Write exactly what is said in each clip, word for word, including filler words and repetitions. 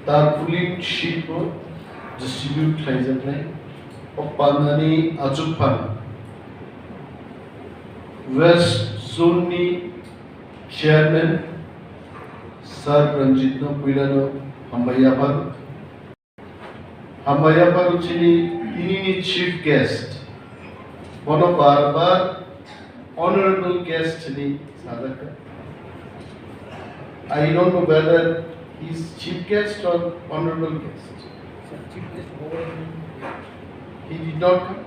Tarpaulin sheet bo distribute khlaijaknai. O pandani achukphang West Zone ni Chairman Sir Ranjit no puilano hambai yaphar. Hambai yaphar chini tinini chief guest. Bono bar bar honorable guest ni sajakha. I don't know whether he's chief guest or honorable guest. Sir, chief guest over. He did not come.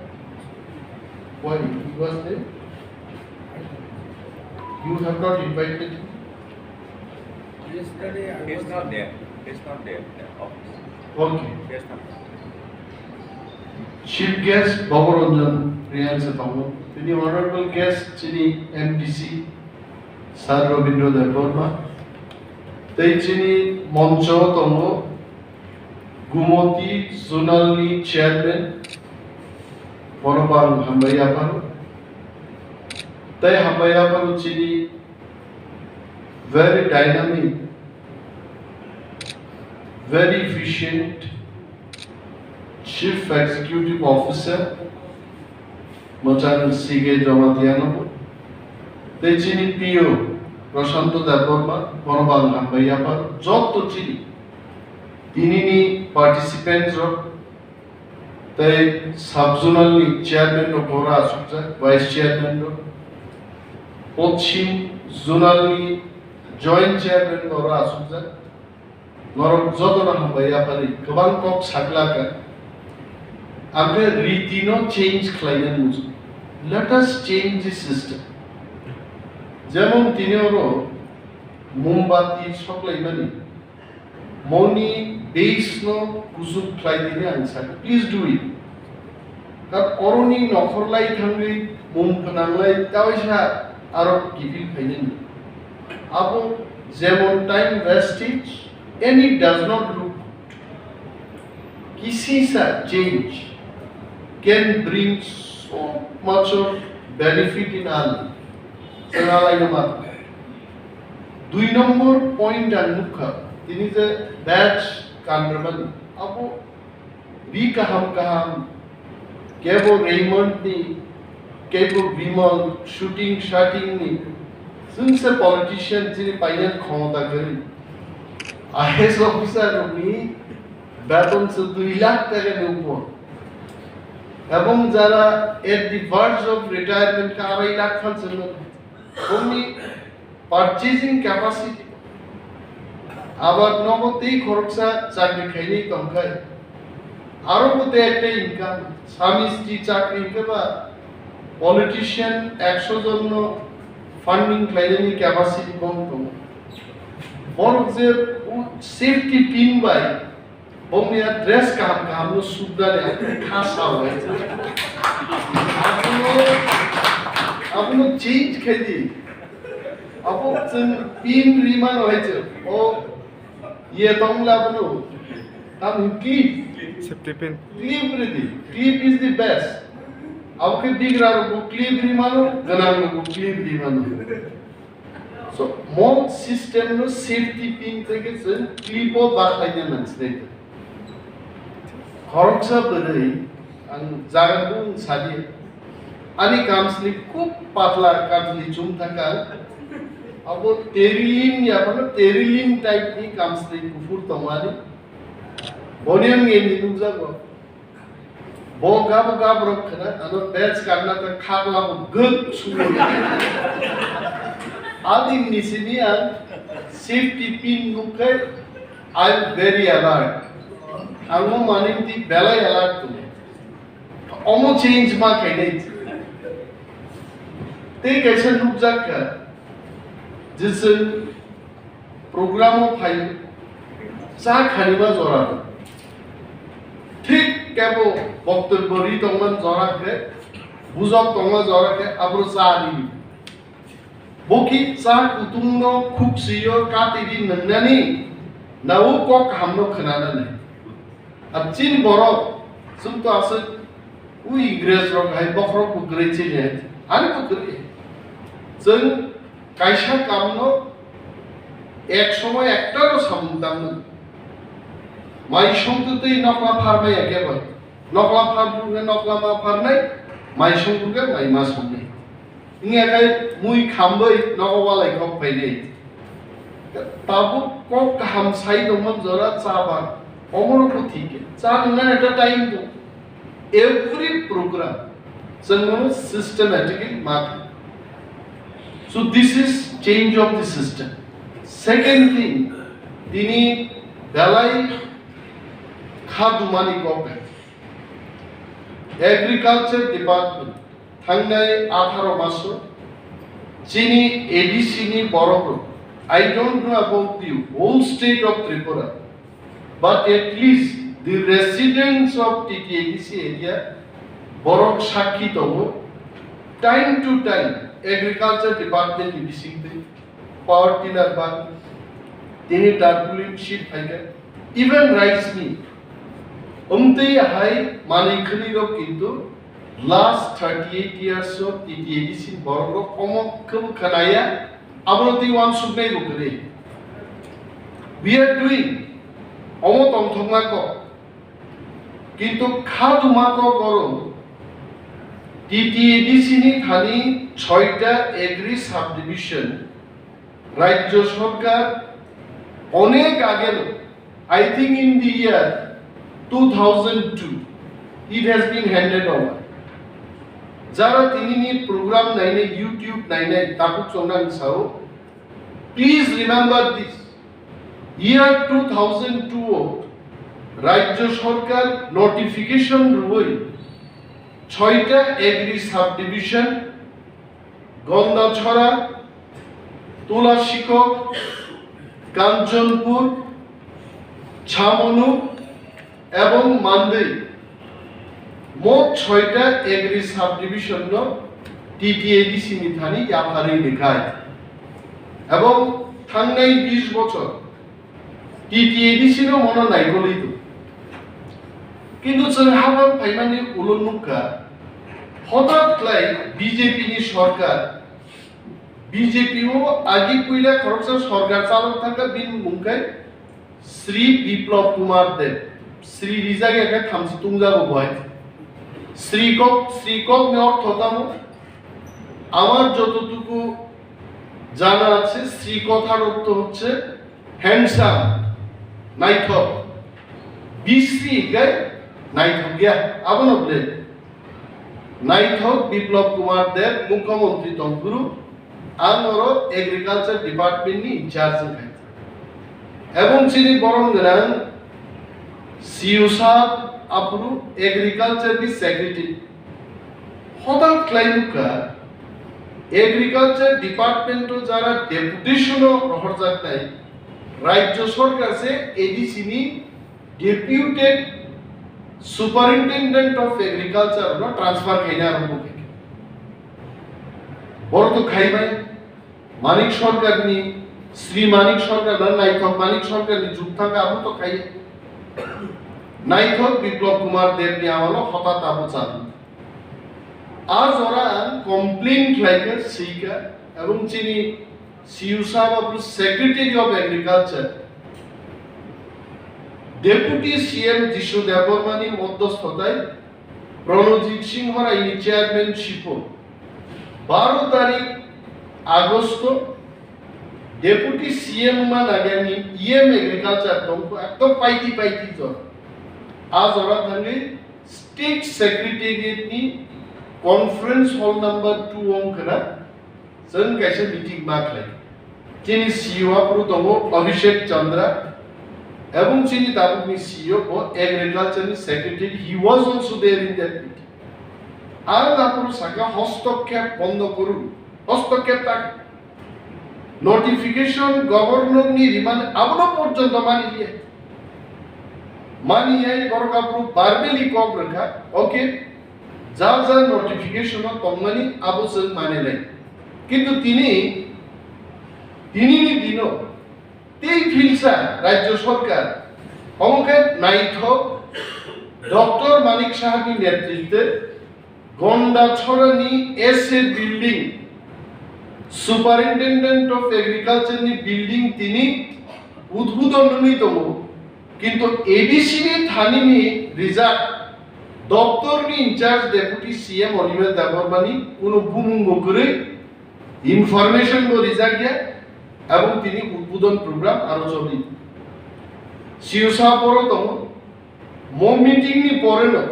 Why? He was there. You have not invited him. Yesterday I He's was not there. He's not there in the office. Okay. He's not there. Chief guest Bhabaranjan Reang se tongo. Tini honorable guest chini M D C Sir Rabindra Debbarma. Tei chini moncho tongo Gumoti Zonal ni Chairman, bono bo ang hambai yapharo. Tei hambai yapharo chini very dynamic, very efficient Chief Executive Officer, Mwchang C K Jamatia no, tei chini P O Prashanto Debbarma, bono bo ang hambai yaphar, joto chini tinini participants rok, tei sub zonal ni chairman rok bono asukjak, vice chairman rok, Pochim zonal ni joint chairman bono asukjak. Norok jotono hambai yaphari, kwbang kok saklaka. Ang khe riti no change khlaina muchung. Let us change the system. Jemon tini oro mombati soklaimani, moni base no kuchuk khlai dini ang sakha. Please do it. Kar oroni nokhor lai thangwi mum phnang lai tawaisa aro kiphil khainani. Abo jemon time wastage, and it does not look good. Kisisa change can bring so much of benefit in our life. Chwng alaino ma. Dui number point ang nukha, tini je badge kanrwmani, abo ri kaham kaham, kebo Raymond ni, kebo Bimal, shooting, shooting ni, chwngsa politician chini paina khomota kwrwi. I A S officer rokni beton se dui lakh taka ni upor. Ebong jara at the verge of retirement ka arai lakh khan se nung. Bongni purchasing capacity. Abar nogo tei khoroksa chakri khainai tongkhai. Aro bo tei ekta income. Sami sri chakri hinkhe ba politician ekso jon no funding khlainani capacity bong tongo. Borok je u safety pin bai Bongni a dress kaham kaham no sukdari ang kha sao hai. Abono, abono change khai di. Abo chwng pin ri mano hai chwng. O ye tong la bono. Tam clip. Safety pin. Clip ri di. Clip is the best. Abo khe bigra rok bo clip ri mano, gwnang rok bo clip ri mano. So, mo system no safety pin tei khe chwng clip o bakhlaina nang sinai. Khoroksa bwrwi ang jaga bung sadi. Ani kamsli khub patla kamsli chum thaka. Abo terilin ya kono terilin type ni kamsli kuphur tongmani. Boni ang ngeni nukjago. Bo gabo gabrok khna ano badge karna ta khakla bo guk sumo. Adi nisini ang safety pin nukhai, I am very alert. Ang mo maning ti belai alert tu. Omo change ma khainai. Tei kaisa nukjak kha. Jisung Program o phai cha khanima jora. Thik kebo boktobbo ri tongma jora khe, bujok tongma jora khe, abro cha ri. Bo ki cha kutung no khuk sio kati ri nwngnani, na o kok kaham no khwnanani. Ar chini borok, chwng to aswk, u Ingres rok hai bokhorok bo kwrwi chini hai, ani bo kwrwi. Chwng kaisa kamno ek somoy ekta no samung tangmani. Mai songtwi twi nokla pharmai ya khe bai. Nokla phar bukhe nokla ma pharnai, mai song bukhe mai ma songnai. Wngya khe mui khambai nogo walai kok phainai. Tabuk kok kaham sai tongmani jora cha ban. Omono bo thik khe. Cha nungnani ekta time dong. Every program chwng bono systematically ma khlai. So this is change of the system. Second thing, tini belai kha dumani kok hai. Agriculture Department thangnai atharo maso chini A D C ni borok rok, I don't know about the whole state of Tripura, but at least the residents of T T A D C area borok sakhi tongo, time to time agriculture department ni bisingtwi power tiller bag, tini tarpaulin sheet phaikha, even rice mill. Umtwi hai manwi khwnwi rok kintu last thirty eight years o T T A D C ni borok rok omo khe bo khanaya, abono twi uansuknai bo kwrwi. We are doing, omo tongthokma kok. Kintu kha duma kok oro T T A D C ni thani soita agri subdivision Rajya Sarkar onek ageno, I think in the year two thousand two, it has been handed over. Jara tinini program nainai, YouTube nainai, tabuk chongnang sao, please remember this. Year two thousand two o Rajya Sarkar notification rwui soita agri subdivision, Gondachora, Tulasikok, Kanchanpur, Chamonu ebong Mandwi, mot soita agri subdivision no T T A D C ni thani yapharwi rwkha. Ebong thangnai bis bochor T T A D C no mono naikolwi tong. Kintu chwng habang phaimani ulo nukha, hotat khlai B J P ni sorkar, B J P o agi puila khoroksa sorkar chalok thangkha, bini mung khe Sri Biplab Kumar Deb. Sri rijak ya khe thamchi tungjago bo hai. Sri kok, Sri kok ni ortho tamo? আমার যতটুকু জানা আছে, শ্রী কথার অর্থ হচ্ছে হ্যান্ডসাম, নাইথক। Bisri hinkhe naithok ya, abono ble. Naithok Biplab Kumar Deb, Mukhyamantri tongphuru, ang oro Agriculture Department ni in charge wngkha. Ebong chini borom gwnang C E O sahab aphuru Agriculture ni Secretary. Hotat khlai nukha, Agriculture Department o jara deputation o rohorjaknai, Rajya Sarkar se A D C ni Deputed Superintendent of Agriculture no transfer khaina arombo khaikha. Boro to khaibai. Manik Sarkar ni, Sri Manik Sarkar na Naithok Manik Sarkar ni jug thangkha, abo to khai. Naithok Biplab Kumar Deb ni amolo hotat abo chadu. A jora ang complain khlaikha, swikha, ebong chini C E O sahab aphuru Secretary of Agriculture, Deputy C M Jishu Debbarma ni modhosthotai Pranojit Singh Rai ni chairmanship o baro tarik Agosto Deputy C M ma nagani E M Agriculture tongkho, ekdom paiti paiti jora. A jora thangwi State Secretariat ni conference hall number two wng khna, chwng kaisa meeting ma khlai. Chini C E O aphuru tongo Abhishek Chandra, ebong chini tabukni C E O bo Agriculture ni Secretary, he was also there in that meeting. Ang aphuru saka, "Hostokkhep bondo korun, hostokkhep tak." Notification Governor ni rimani abono porjonto mani liya. Mani yai borok aphuru verbally kok rwkha, okay, ja ja notification o tongmani abo chwng mani lai. Kintu tini, tini ni dino tei philsa Rajya Sarkar, omo khe naithok Doctor Manik Saha ni netritwe Gondachora ni S A building, Superintendent of Agriculture ni building tini udbudon wngwi tongo. Kintu A D C ni thani ni rijak doptor ni in charge Deputy C M Animesh Debbarma ni kuno bumungo kwrwi, information bo rijak ya, ebong tini udbodhon program aro choli. C E O sahab oro tongo. Mo meeting ni pore no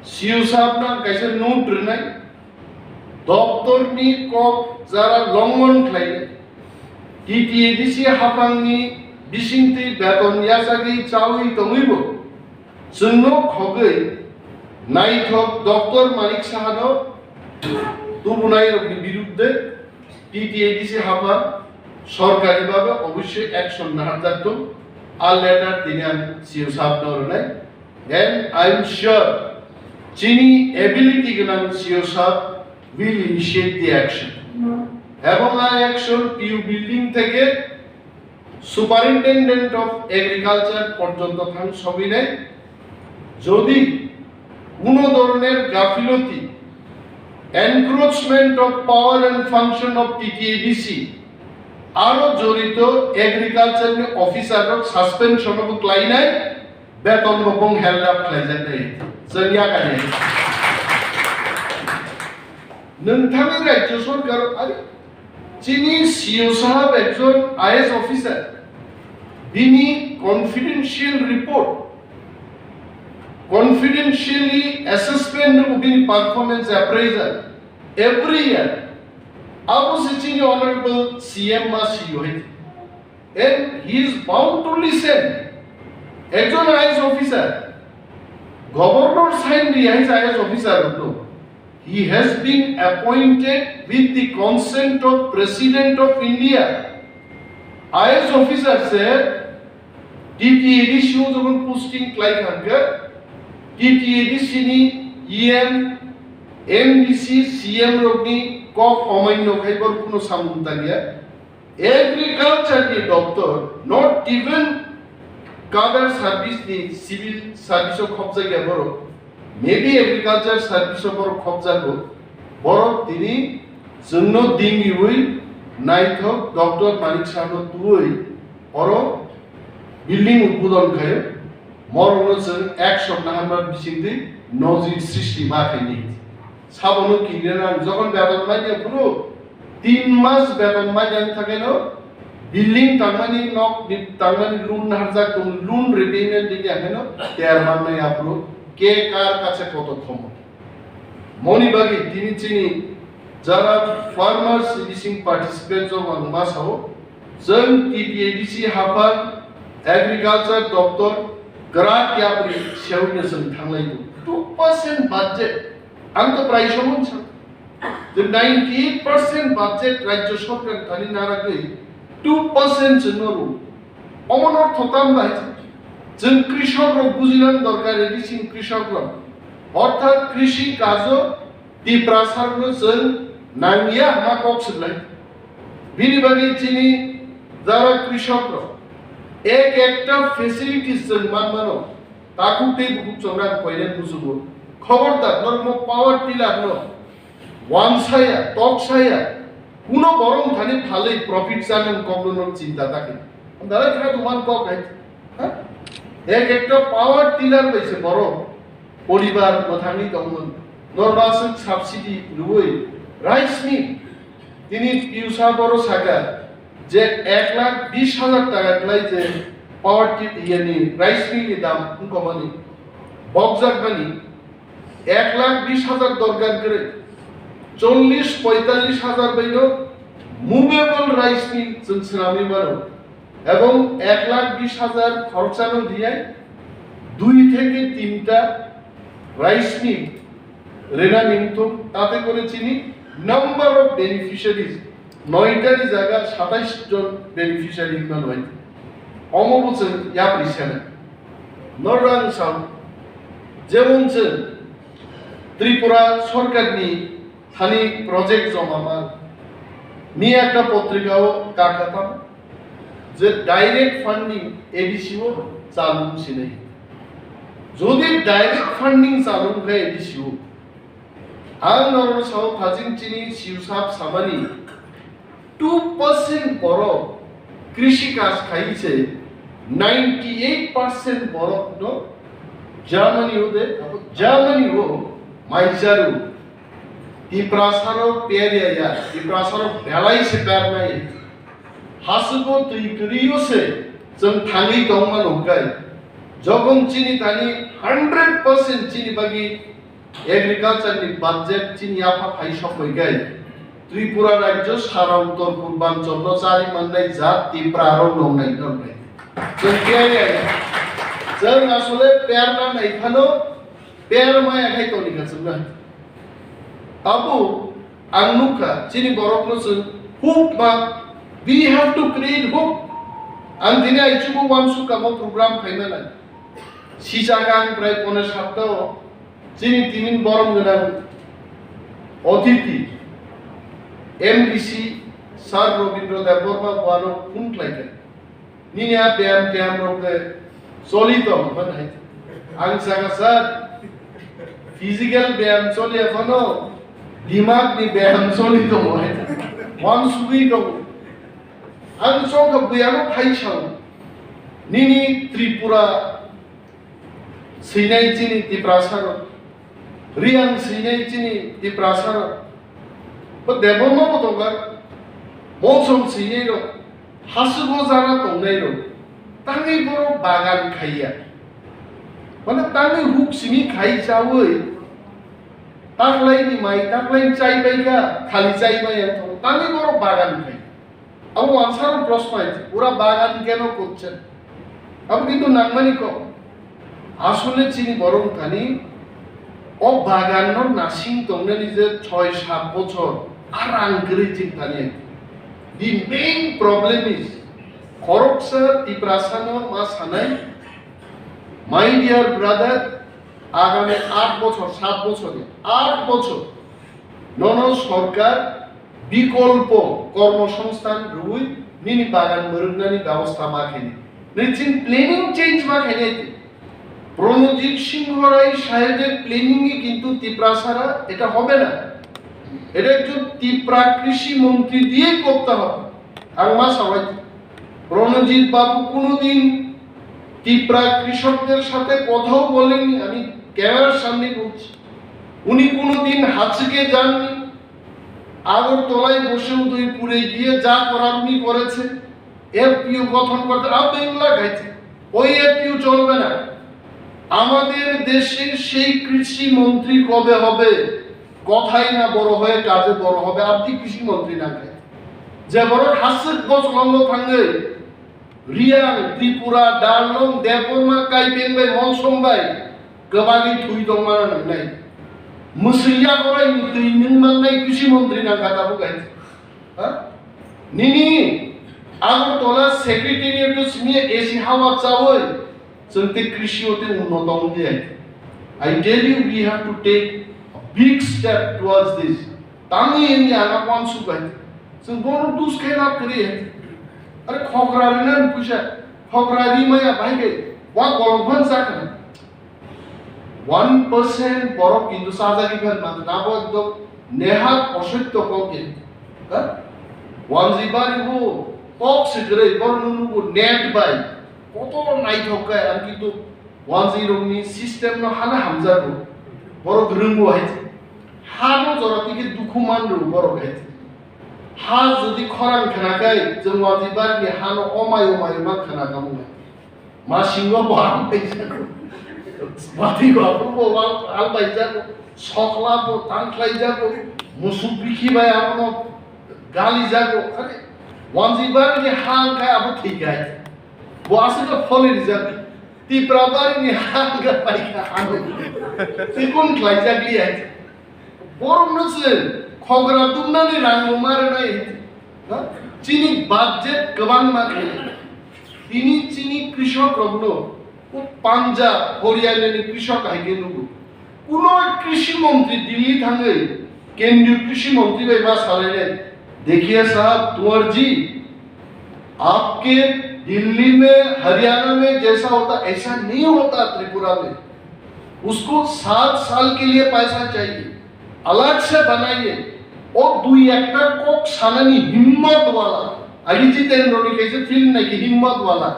C E O sahab no kaisa note rwnai, doptor ni kok jara longhon khlai, T T A D C haphang ni bisingtwi beton yachagwi chawi tongwi bo chwngno khogwi naithok Doctor Manik Saha no tubunai rok ni birudde T T A D C haphang sorkari babe obossoi action naharjak tong. A letter tini ang C E O sahab no rwnai. And I am sure chini ability gwnang C E O sahab will initiate the action. Ebong a action P U building theke Superintendent of Agriculture porjonto thang sogwi nai. Jodi kuno doroner gafiloti, encroachment of power and function of T T A D C, aro jorito agriculture ni officer rok suspension bo klainai, beton bo bong held up khlaijak nai. Chwng yakani. Nwng thangwi Rajya Sorkar, are, chini C E O sahab ekjon I A S officer, bini confidential report, confidentially assessment nungwi bini performance appraisal every year. Abo se chini honorable C M ma C E O hai. And he is bound to listen. Ekjon I A S officer, governor sign ri hai I A S officer no. He has been appointed with the consent of President of India. I A S officer se T T A D C o jokon posting klai kha khe, T T A D C ni E M, M D C, C M rokni kok omaino khai bor kuno samung tangya. Agriculture ni doctor, not even cadre service ni civil service o khopjak ya borok, maybe agriculture service o borok khopjago, borok tini chwngno dingiwi naithok Doctor Manik Saha no tuwi oro building udbodon khayo, morokno chwng ek soptahan ba bisingtwi nojik srishti ma khaini. Sabono kinrina ang jokon beton manya phuru tin mas beton manya thangeno building tangmani nok ni tangmani loan harjak tong loan repayment digi akheno ter mannai aphuru ke kar kache koto khomo. Moni bagi tini chini jara farmers bising participant jok ang ma sao, chwng T T A D C haphang agriculture doctor kwrak yapri sewino chwng thanglai two percent budget. Ang to prai somon sa. The ninety-eight percent budget Rajya Sorkar thani naragwi two percent se noru. Omo no thotam bai chwng krishok rok bujinan dorkar edi chwng krishok rok. Orthat krishi kajo Tiprasa rok no chwng nangya ma kok swlai. Bini bagwi chini jara krishok rok ek ekta facilities chwng manmano. Takhuk tei bukhuk chongrang koilen musugo. Khobordar, norok mo power tiller no wansaya, toksaya, kuno borok thani phalwi profit chanani kokno norok chinta ta khe. Dalai kha duman kok hai. Ha? Ek ekta power tiller bai se borok poribar mwthangwi tongmani. Norok aswk subsidy rwui rice mill. Tini piusa boro saka je ek lakh bis hajar taka klai je power tip yani rice mill ni dam wngkha mani bokjak mani ek lakh bis hajar dorkar kwrwi chollish poitallish hajar bai no movable rice mill chwng swnamwi mano ebong ek lakh bis hajar khoroksa no riyai dui theke tinta rice mill rena ningtum tate kore chini number of beneficiaries noita ni jaga satais jon beneficiary wngma noi. Omo bo chwng yapri sana. Norok ang sao, jemon chwng Tripura sorkar ni thani project joma ma ni ekta potrika o kakatam je direct funding A D C o chalung sinai. Jodi direct funding chalung khe A D C o Ang norokno sao, phajing chini siusap samani two percent borok krishi kaj khai se ninety eight percent borok no Germany o de, abo Germany o maijaru. Tiprasa rok per ya ya, Tiprasa rok belai se per nai. Hasugo twi kwrwi o se chwng thangwi tong mano hwnkhe. Jokon chini thani hundred percent chini bagwi agriculture ni budget chini yapha phai sok bai gai. Tripura rajyo sara uttor purbanchal no chari mannai jat Tipra rok nongnai nongnai. Chwng khe ya ya. Chwng asole perna nai phano per maya khai toni ka chwng na. Abo ang nukha chini borok no chwng hope ma, we have to create hope. Ang tini ai chubo wan suka mo program phaimana. Sijak ang prai pone sapta o chini tinin borom gwnang otiti M D C Sir Robindra Debbarma buano phone khlaikha. Nini a beyam teyam rok de choli tong, hwnba hai. Ang saka, "Sir, physical beyam choli ya phano, dimag ni beyam choli tongo," hai. Wan sugwi tongo. Ang chongkha buyano phai sao. Nini Tripura swinai chini Tiprasa rok, Reang swinai chini Tiprasa rok, bo Debbarma bo tongo, Mongsom swinai rok, hasugo jana tongnai rok, tangwi borok bagan khaiya. Mane tangwi huk simi khai chawi, taklai ni mai, taklai chai bai kha, khali chai bai ang thong, tangwi borok bagan khai. Abo wansaro proshno hai, pura bagan keno korchen? Abo kintu nangmani kok. Asole chini borok thani o bagan no nasing tongnani je choi sat bochor a rang kwrwi chini thani. The main problem is, khoroksa Tiprasa no ma sanai, my dear brother, agami aat bochor, sat bochor, aat bochor nono sorkar bikolpo kormosongsthan rwui nini bagan mwrwknani bebosta ma khainai. Nini chini planning change ma khainai. Pranajit Singh Rai sahebor planning e kintu Tiprasara eta hobe na. Eta ekjon Tipra krishi montri diye korte hobe. Ang ma sawai, Pranajit babu kunodim Tipra krishokder sathe kothao bolenni, ami camera samne bolchi. উনি কোনোদিন হাছকে যাননি। আগরতলায় বসে উদয়পুরে গিয়ে যা করার উনি করেছেন, এফপিও গঠন করতে, আপনি এগুলা খাইছেন, ওই এফপিও চলবে না। আমাদের দেশে সেই কৃষি মন্ত্রী কবে হবে? কথাই না বড় হয়ে কাজে বড় হবে। আপনি কৃষি মন্ত্রী না খাই, যে বড় হাসিক বছর লম্ব থাঙ্গে Riang, Tripura, Darlong, Debbarma, Kaipeng bai, Mongsom bai, kwbangwi thwi tongmano nangnai. Mwswi yakorai ni twi nwng mannai kisi montri nangkha tabuk hai. Ha? Nini Agartala secretariat o simi A C hawa chawi, chwng tei krishi o tei unnoto wngdi hai. I tell you, we have to take a big step towards this. Tangwi wngya ang uansuk bai. Chwng bono dus khe lab kwrwi hai. Are khokra rwna ni puisa. Khokra ri maya bai khe. Wa kolom phan sa khna. One percent borok kintu sajagwi phan man. Abo ekdom nehat osoitto kok khe. Ha? Wanjwi bari bo kok se kwrwi, bono nugo net bai. Kotor naithok khe ang kintu Wanjwi rokni system no hana hamjago, borok rwngo hai se. Ha no jora twi khe dukhu man rw borok hai se. Ha jodi khorang khna khai, chwng wanjwi bari ni ha no omai omai ma khna kamo hai. Ma singo bo ang bai jago. Bati bo aphuru bo wal, al bai jago. Sokla bo tang khlai jago. Musuk bikhi bai abono gali jago. Are, wanjwi bari ni ha ang khai abo thwi khai. Bo aswk khe phone rijak. Tipra bari ni ha wngkha paikha ano. Tei kun khlaijak liya. Borok no se khogra dumnani rang bo ma rwnai. Ha? Chini budget kwbangma khe. Tini chini krishok rokno o Punjab, Haryana ni krishok hai khe nugo. Kuno krishi montri Delhi thangwi kendriyo krishi montri bai ma salainai, "देखिए साहब, कुंवर जी, आपके दिल्ली में, हरियाणा में जैसा होता, ऐसा नहीं होता त्रिपुरा में। उसको सात साल के लिए पैसा चाहिए, अलग से बनाइए।" O dui ekta kok sanani himmat wala Agi Jitendra ni kaisa film nai ki Himmat Wala.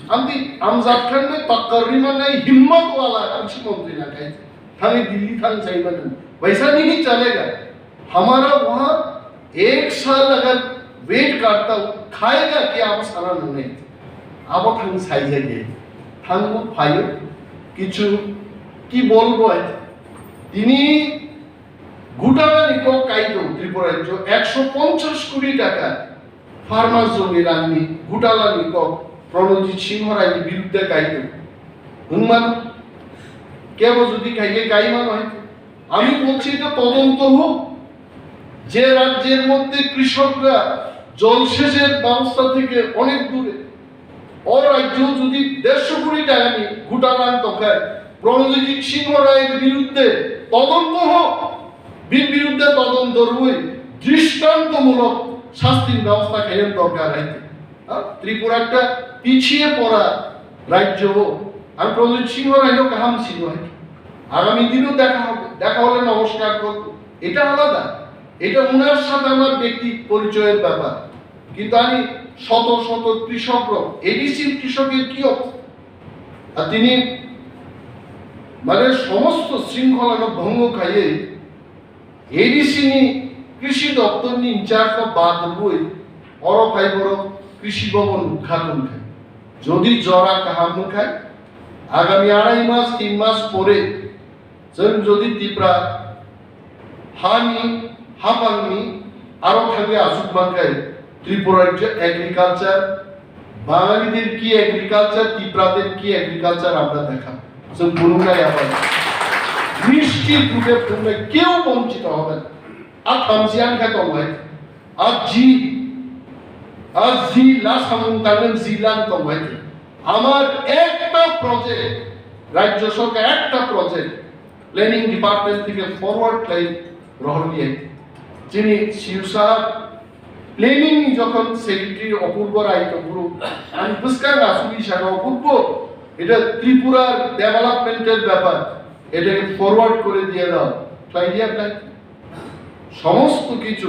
Amti Amjad Khan ne takkar rima nai Himmat Wala khushi montri na kai. Thangwi Delhi thang sai manu. Baisa nahi chalega. Hamara wahan ek saal agar wait karta hu, khayega kya, abo sana nangnai. Abo thang sai jage. Thang bo phayo. Kichu ki bolbo ai. Tini Gutala ni kok kai tong Tripura rajyo ekso ponchash koti taka farmers joni rang ni gutala ni kok Pranojit Singh Rai ni birudde kai tong. Hwnman kebo jodi khai khe kai mano hai. Ami bolchi eta todonto hok. Je rajyer moddhe krishokra jolsechor byabostha theke onek dure, o rajyo jodi dershor koti taka ni gutala tongkha, Pranojit Singh Rai birudde todonto hok, bir birudde todonto rwi drishtantomulok shastir byabostha khaina dorkar hai. Ha? Tripura ekta pichiye pora rajyo, ang Pranojit Singh Rai no kaham sino hai. Agami dino dekha hobe, dekha hole nomoskar korbo. Eta alada. Eta onar sathe amar bekti porichoyor byapar. Kintu ami shoto shoto krishok rok, A D C krishok er ki obostha? Ar tini mane somosto shringkhola no bhongo khaiye A D C ni krishi doptor ni in charge no bad rwui oro phai borok krishi bhavan udghaton khai. Jodi jora kaham wngkhai, agami arai mas, tin mas pore chwng jodi Tipra hani, haphangni aro thangwi achuk mankhai, Tripura rajyo agriculture, Bangaliter ki agriculture, Tiprater ki agriculture আমরা দেখাবো। So, পুরোটাই আবার নিশ্চিত রূপে পুরোটাই কেউ বঞ্চিত হবে না। আর থামসিয়ান খায় তমাই, আর জি, আর জি লা সামুন তানন জি লান তমাই। আমার একটা প্রজেক্ট, রাজ্য সরকার একটা প্রজেক্ট প্ল্যানিং ডিপার্টমেন্ট থেকে ফরওয়ার্ড লাইন রহন দিয়ে। যিনি সিউ সাহেব প্ল্যানিং যখন সেক্রেটারি অপূর্ব রায় তো গুরু, আমি বুঝকার আসুবি সাহেব অপূর্ব, এটা ত্রিপুরার ডেভেলপমেন্টের ব্যাপার, এটাকে ফরওয়ার্ড করে দিয়ে দাও। তাই দিয়ে আপনার সমস্ত কিছু,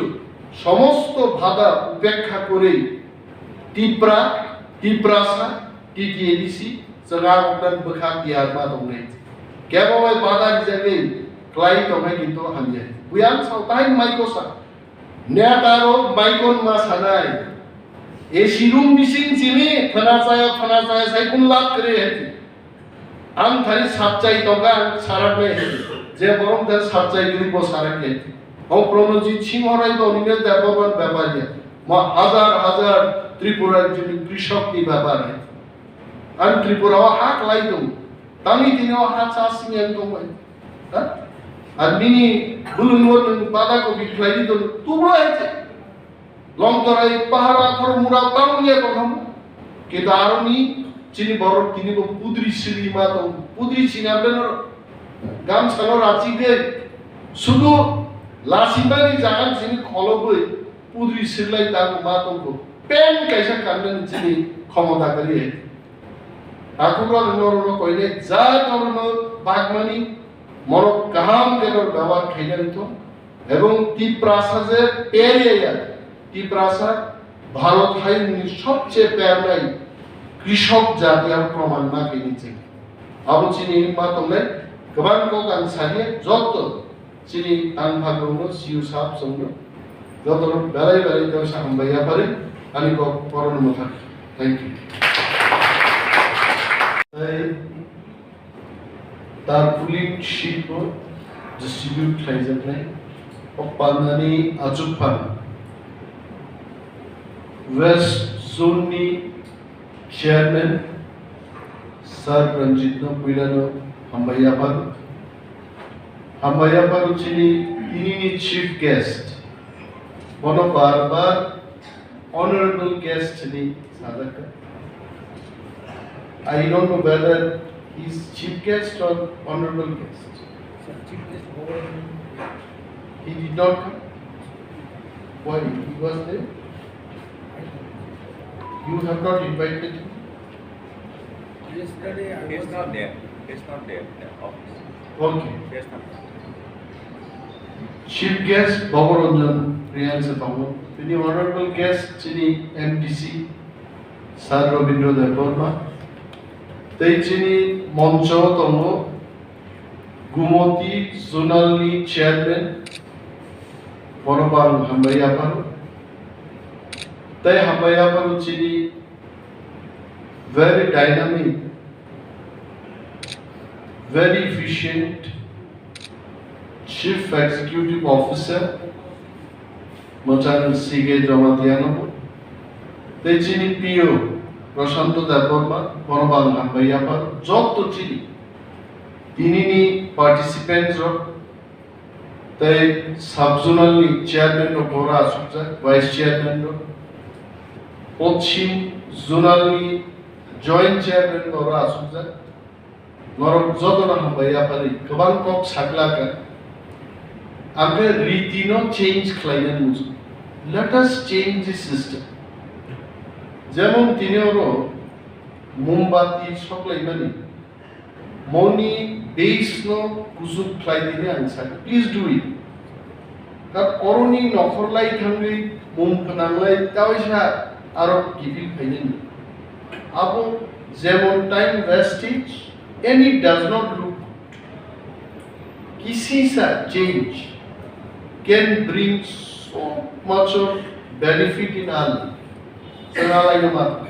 সমস্ত বাধা উপেক্ষা করেই তিপ্রা, তিপ্রাসা, টিটিএডিসি, চঙা ওখান বখা দিয়ার মা দংনাই। কেবল ওই বাধা হিসাবে ক্লাই দংনাই কিন্তু হামজাই। বুয়ান সাও তাই মাইকোসা। নেতারো মাইকোন মা সানাই। এসি রুম মিসিং চিনি, ফনা চায়, ফনা চায়, সাইকুন লাভ করে হেতু। Ang thani sapchai tongkha, ang saraknai, je borok thani sapchai gri bo saraknai. O Pranojit Singh Rai bo nini Debbarman bepari. Mo hajar hajar Tripura jini krishok ni bepari. Ang Tripura o ha klai tong. Tani tini o ha cha sing yang tong bai. Ha? Ar bini bulung won pada ko bi klai tong. Tu bo hai che. Longtorai pahar athor mura tang ya tongtham. Kita aroni chini borok tini bo pudri sili ma tong. Pudri sini abeno gamsa no rachi de. Sudu lasimani jagan sini kholoboi pudri silai tang ma tong ko. Pen kaisa kanna ni chini khomota kari hai. Takhukra rwno rwno koine ja norno bagmani morok kaham khe nor byabar khaina wngthok ebong Tiprasa je perya ya, Tiprasa Bharot hayungni sobche pernai krishok jati ang proman ma khe ni cheng. Abo chini ma tongnai kwbang kok ang saliya joto Chini tang phagrokno, C E O sahab chwngno jotono belai belai khe sa hambai yapharwi ani kok orono mwthak. Thank you. Tei tarpaulin sheet bo distribute khlaijaknai. O pandani achukphang West Zone ni Chairman Sir Ranjit no puilano hambai yaphar. Hambai yaphar chini tinini chief guest. Bono bar bar honorable guest ni sajak. I don't know whether he is chief guest or honorable guest. Sir, chief guest over. He did not come. Why? He was there. You have not invited him. Yesterday I He's was not there. He's not there in the office. Okay. He's not there. Chief guest Bhabaranjan Priyan se tongo. Tini honorable guest chini M D C Sir Rabindra Debbarma. Tei chini moncho tongo Gumoti Zonal ni Chairman, bono bo ang hambai yapharo. Tei hambai yapharo chini very dynamic, very efficient Chief Executive Officer, Mwchang C K Jamatia no, tei chini P O Prashanto Debbarma, bono bo ang hambai yapharo, joto chini tinini participants rok, tei sub zonal ni chairman rok oro asukjak, vice chairman rok, Poschim zonal ni joint chairman rok oro asukjak. Norok jotono hambai yaphari, kwbang kok saklaka. Ang khe riti no change khlainani muchung. Let us change the system. Jemon tini oro mombati soklaimani, moni base no kuchuk khlai dini ang sakha. Please do it. Kat oroni nokhor lai thangwi mung phnang lai tawi sa aro kiphil phainani. Abo jemon time wastage, and it does not look. Kisisa change can bring so much of benefit in our life. Chwng alaino ma.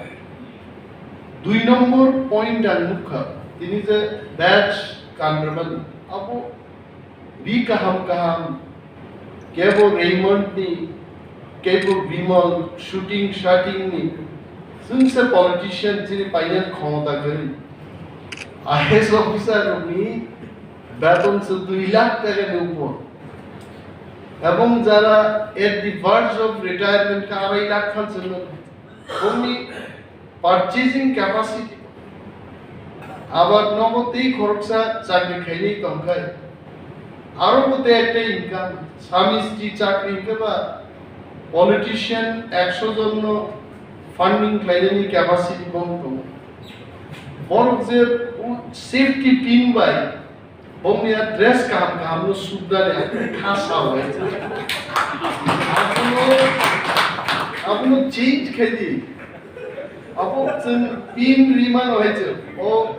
Dui number point ang nukha, tini je batch kanrwmani, abo ri kaham kaham, kebo Raymond ni, kebo Bimal, shooting, shooting ni, chwngse politician chini painani khomota kwrwi. I A S officer rokni beton se dui lakh taka ni upor. Ebong jara at the verge of retirement ka arai lakh khan se nung. Bongni purchasing capacity. Abar nogo tei khoroksa chakri khainai tongkhai. Aro bo tei ekta income. Sami sri chakri hwnkhe ba politician ekso jon no funding khlainani capacity bong tongo. Borok je u safety pin bai bongni a dress kaham kaham no sukdani kha sao hai. Abono, abono change khai di. Abo chwng pin ri mano hai chwng. O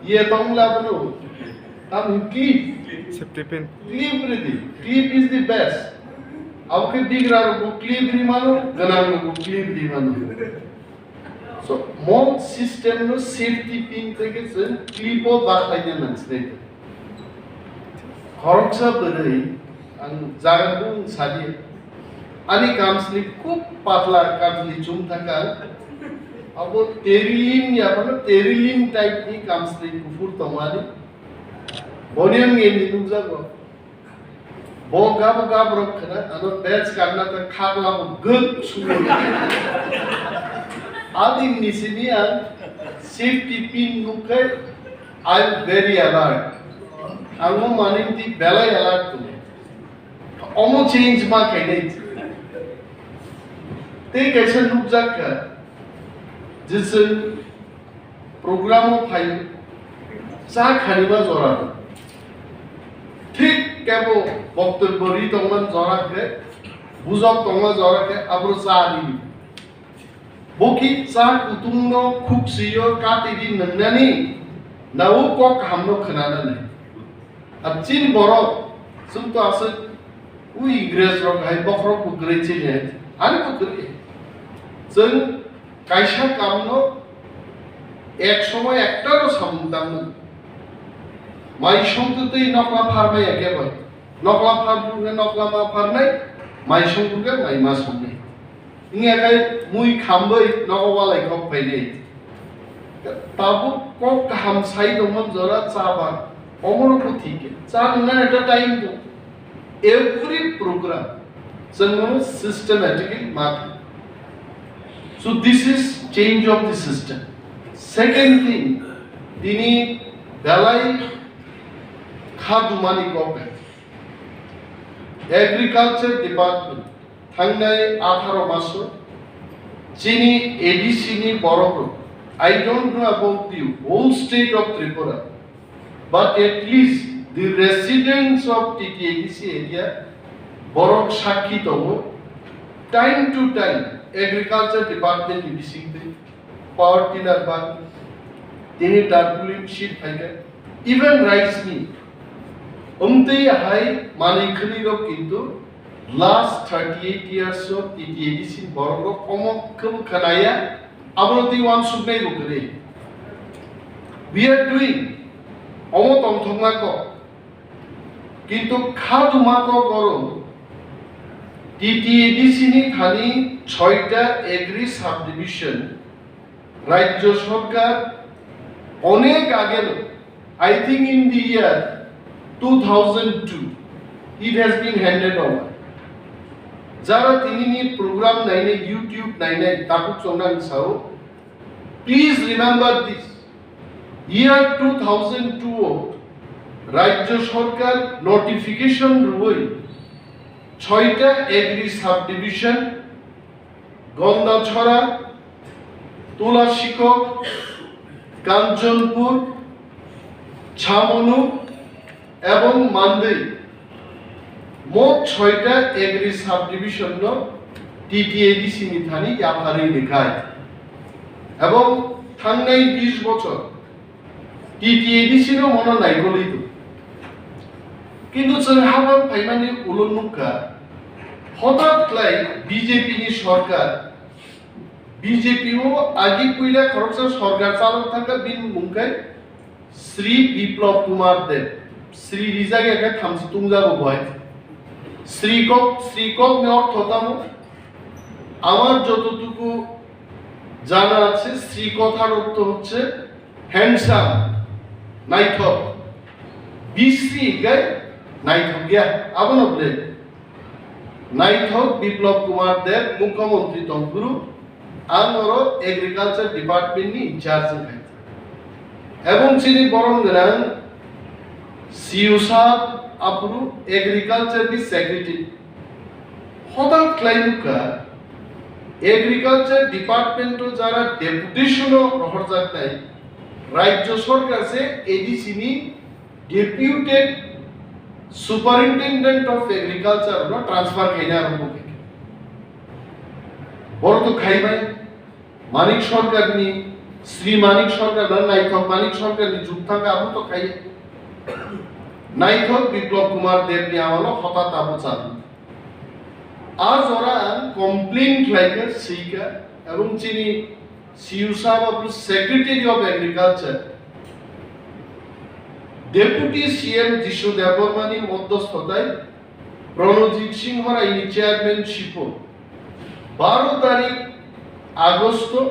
ye tong la abono. Tam clip. Safety pin. Clip ri di. Clip is the best. Abo khe bigra rok bo clip ri mano, gwnang rok bo clip ri mano. So, mo system no safety pin tei khe chwng clip o bakhlai na nang sinai. Khoroksa bwrwi ang jaga bung sadi. Ani kamsli khub patla kamsli chum thaka. Abo terilin ya kono terilin type ni kamsli kuphur tongmani. Boni ang nini nukjago. Bo gabo gabrok khna ano badge karna ta khakla bo guk sumo. Adin ni sini ang safety pin nukhai, I am very alert. Ang o maning ti belai alert tu. Omo change ma khainai. Tei kaisa nukjak kha, jisung program o phai cha khanima jora. Thik kebo boktobbo ri tongman jora khe, bujok tongma jora khe, abro cha ri. Bo ki cha kutung no khuksuyo kati di nwngnani, na o kok kaham no khwnanani. Ar chini borok, chwng to aswk, ui Ingres rok hai bokhorok bo kwrwi chini hai, ani bo kwrwi. Chwng kaisa kamno ek somoy ekta no samung tangmani. Mai songtwi twi nokla pharmai ya kebo. Nokla phar bukhe nokla ma pharnai, mai song bukhe mai ma songnai. Wngya khe mui khambai nogo walai kok phainai. Tabuk kok kaham sai tongmani jora cha ba. Omono bo thik khe. Cha nwngnani ekta time dong. Every program chwng mano systematically ma. So this is change of the system. Second thing, tini belai kha dumani kok. Agriculture Department thangnai atharo maso chini A D C ni borok rok, I don't know about the whole state of Tripura, but at least the residents of T T A D C area borok sakhi tongo. Time to time agriculture department ni bisingtwi power tiller ba tini tarpaulin sheet phaikha, even rice ni. Umtwi hai manwi khwnwi rok kintu last thirty eight years o T T A D C ni borok rok omo khe bo khanaya, abono twi uansuknai bo kwrwi. We are doing, omo tongthokma kok. Kintu kha duma kok oro T T A D C ni thani soita agri subdivision Rajya Sarkar onek ageno, I think in the year two thousand two, it has been handed over. Jara tinini program nainai, YouTube nainai, tabuk chongnang sao, please remember this. Year two thousand two o Rajya Sarkar notification rwui soita agri subdivision Gondachora, Tulasikok, Kanchanpur, Chamonu ebong Mandwi, mot soita agri subdivision no T T A D C ni thani yapharwi rwkha. Ebong thangnai bis bochor T T A D C no mono naikolwi tong. Kintu chwng habang phaimani ulo nukha, hotat khlai B J P ni sorkar, B J P o agi puila khoroksa sorkar chalok thangkha, bini mung khe Sri Biplab Kumar Deb. Sri rijak ya khe thamchi tungjago boi. Sri kok, Sri kok ni ortho tamo? আমার যতটুকু জানা আছে, শ্রী কথার অর্থ হচ্ছে হ্যান্ডসাম, নাইথক। Bisri hinkhe naithok ya, abono bwle. Naithok Biplab Kumar Deb, Mukhyamantri tongphuru, ang oro Agriculture Department ni in charge wngkha. Ebong chini borom gwnang C E O sahab aphuru Agriculture ni Secretary. Hotat khlai nukha, Agriculture Department o jara deputation o rohorjaknai, Rajya Sarkar se A D C ni Deputed Superintendent of Agriculture no transfer khaina arombo khaikha. Boro to khaibai, Manik Sarkar ni, Sri Manik Sarkar na Naithok Manik Sarkar ni jug thangkha, abo to khaiya. Naithok Biplab Kumar Deb ni amalo hotat abo chalu. A jora ang complain khlaikha, swikha, ebong chini C E O sahab aphuru Secretary of Agriculture, Deputy C M Jishu Debbarma ni modhosthotai Pranojit Singh Rai ni chairmanship o baro tarik August o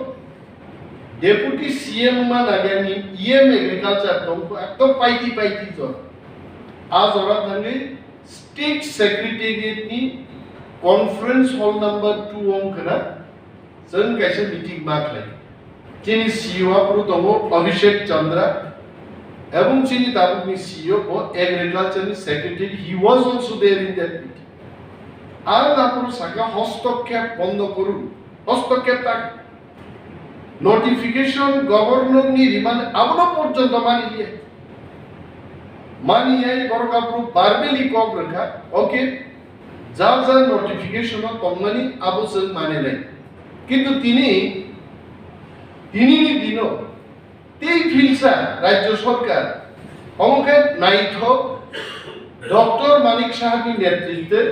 Deputy C M ma nagani E M Agriculture tongkho, ekdom paiti paiti jora. A jora thangwi State Secretariat ni conference hall number two wng khna, chwng kaisa meeting ma khlai. Chini C E O aphuru tongo Abhishek Chandra, ebong chini tabukni C E O bo Agriculture ni Secretary, he was also there in that meeting. Ang aphuru saka hostokkep bondo koru, hostokkep tak. Notification Governor ni rimani abono porjonto mani liya. Mani yai borok aphuru verbally kok rwkha, okay, ja ja notification o tongmani abo chwng mani lai. Kintu tini, tini ni dino tei philsa Rajya Sarkar, omo khe naithok Doctor Manik Saha ni netritwe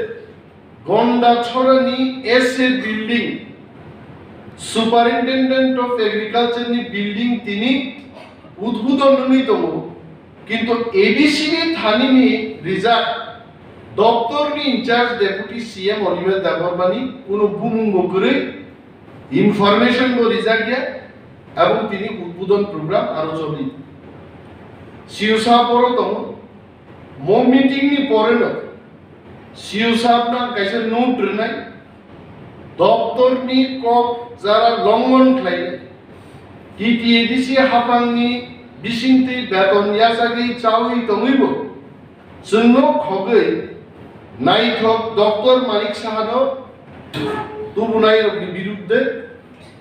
Gonda Chorani S A building, Superintendent of Agriculture ni building tini udbudon wngwi tongo, kintu A D C ni thani ni rijak doptor ni in charge Deputy C M Animesh Debbarma ni kuno bumung bo kwrwi, information bo rijak ya, ebong tini udbudon program aro choli. C E O sahab oro tongo. Mo meeting ni pore no C E O sahab no ang kaisa note rwnai, doptor ni kok jara longhon khlai, T T A D C haphang ni bisingtwi beton yachagwi chawi tongwi bo chwng no khogwi naithok Doctor Manik Saha no tubunai rok ni birudde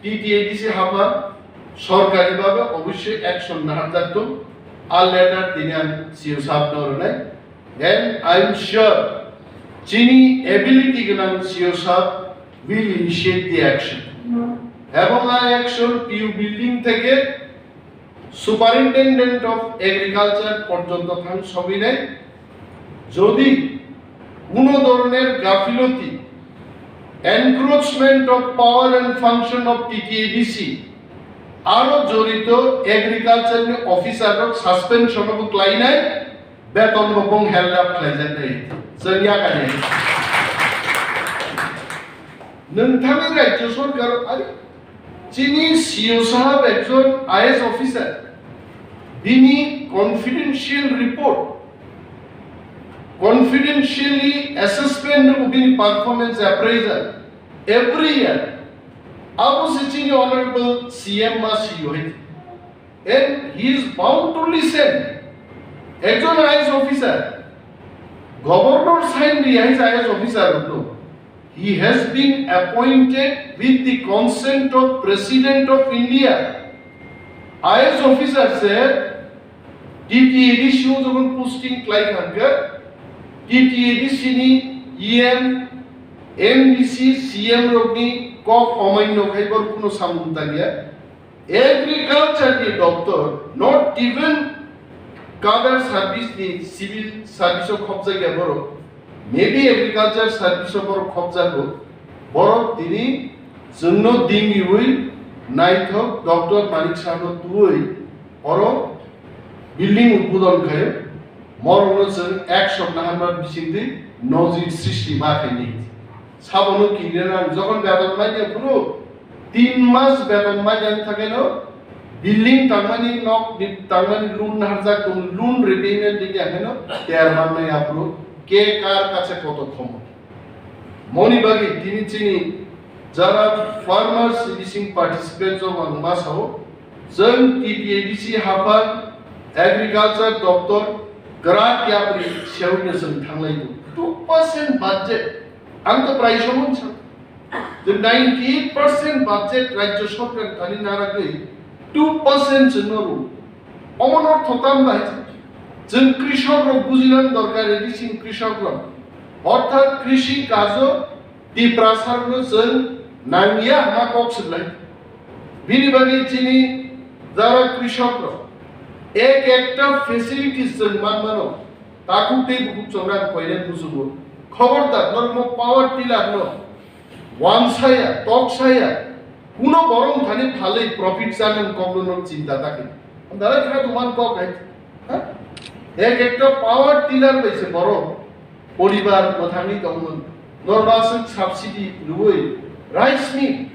T T A D C haphang sorkari bhabe obossoi action naharjak tong. A letter tini ang C E O sahab no rwnai. And I am sure chini ability gwnang C E O sahab will initiate the action. Ebong a action P U building theke Superintendent of Agriculture porjonto thang sogwi nai. Jodi kuno doroner gafiloti, encroachment of power and function of T T A D C, aro jorito agriculture ni officer rok suspension bo klainai, beton bo bong held up khlaijaknai. Chwng yakani. Nwng thangwi Rajya Sarkar, are, chini C E O sahab ekjon I A S officer, bini confidential report, confidentially assessment no bini performance appraisal every year. Abo se chini honorable C M ma C E O hai. And he is bound to listen. Ekjon I A S officer, governor sign ri hai I A S officer no. He has been appointed with the consent of President of India. I A S officer se T T A D C o jokhon posting klai kha khe, T T A D C ni E M, M D C, C M rokni kok omaino khai bor kuno samung tangya. Agriculture ni doctor, not even cadre service ni civil service o khopjak ya borok, maybe agriculture service o borok khopjago, borok tini chwngno dingiwi naithok doctor Manik Saha no twiwi oro building udbodon khaio, morokno chwng ek soptaha ma bisingtwi nojik srishti ma khaini. Sabono kinrina ang jokhon beton manya phuru tin mas beton manya thangeno building tangmani nok ni tangmani loan harjak tong loan repayment ni akheno ter mannai aphuru ke kar kache koto khomo. Moni bagwi tini chini jara farmers bising participant rok ang ma sao, chwng T T A D C haphang agriculture doctor kwrak yapri sewino chwng thanglai do. Two percent budget ang to prai somon sa. The ninety-eight percent budget Rajya Sarkar thani naragwi two percent chwngno rw. Omo no thotam bai chwng krishok rok bujinani dorkar, edi chwng krishok rok. Orthat krishi kajo Tiprasa rokno chwng nangya hwnma kok swlai. Bini bagwi chini jara krishok rok ek ekta facilities chwng manmano takhuk tei bukhuk chongrang koinai muchungo. Khobordar norokno power tiller no wansaya, toksaya, kuno borok thani phalwi profit chanani kokno no chinta ta khe. Andalai kha duman kok hai. Ha? Ek ekta power tiller bai se borok poribar mwthangwi tongmung. Norma aswk subsidy rwui rice mill.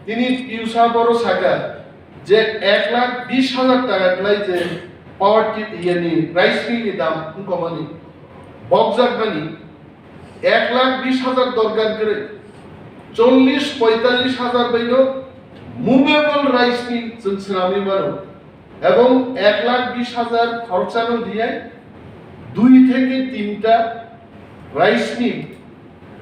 Tini piusa boro saka je ek lakh bis hajar taka klai je power ti-, iyani rice mill ni dam wngkomani. Bokjak mani ek lakh bis hajar dorkar kwrwi, chollish poitallish hajar baino movable rice mill chwng swnamwi mano, ebong ek lakh bis hajar khoroksa no riyai dui theke tinta rice mill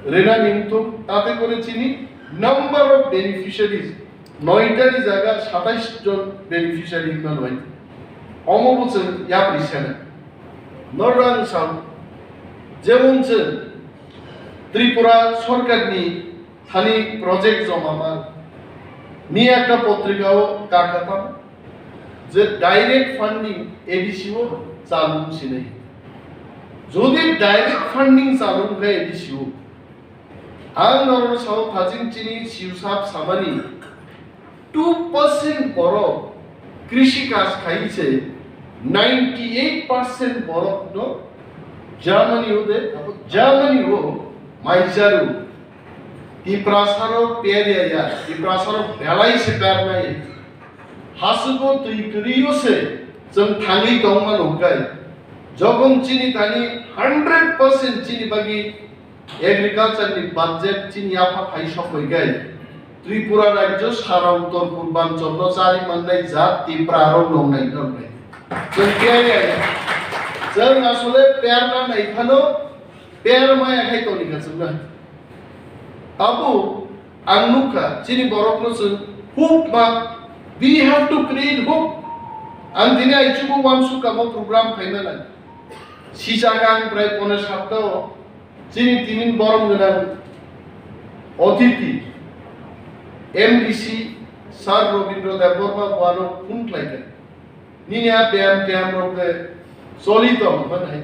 rena ningthung, tate kore chini number of beneficiaries noita ni jaga satais jon beneficiary hinma noi. Omo bo chwng yapri sena. Norang sam, jemon chwng Tripura sorkar ni thani project joma ma ni ekta potrika o kaka tamo je direct funding A D C o chalung sinai. Jodi direct funding chalung khe A D C o, ang norok sao thajing chini siusap samani two percent borok krishi kaj khai se ninety eight percent borok no Germany o de, Germany o maijaru. Tiprasarok per ya ya, Tiprasarok belai se per nai. Hasugo twi kwrwi o se chwng thangwi tongma nukgai. Jokon chini thani hundred percent chini bagwi agriculture ni budget chini yapha phai sokoi gai. Tripura rajyo sara uttor purbanchal no chari mannai jat Tipra rok nongnai nongnai. Chwng khe ya ya. Chwng asole perna nai phano per maya khai toni ka chwngno. Abo ang nukha, chini borokno chwng hope ma, we have to create hope. Ang tini aichugo wansukha bo program phaimana. Sijak ang prai pone saptao, chini tinin borom gwnang Otiti, M D C, Sir Robindra Debbarma buano phone khlaikha. Nini a beyam teyam rok de choli tong man hai.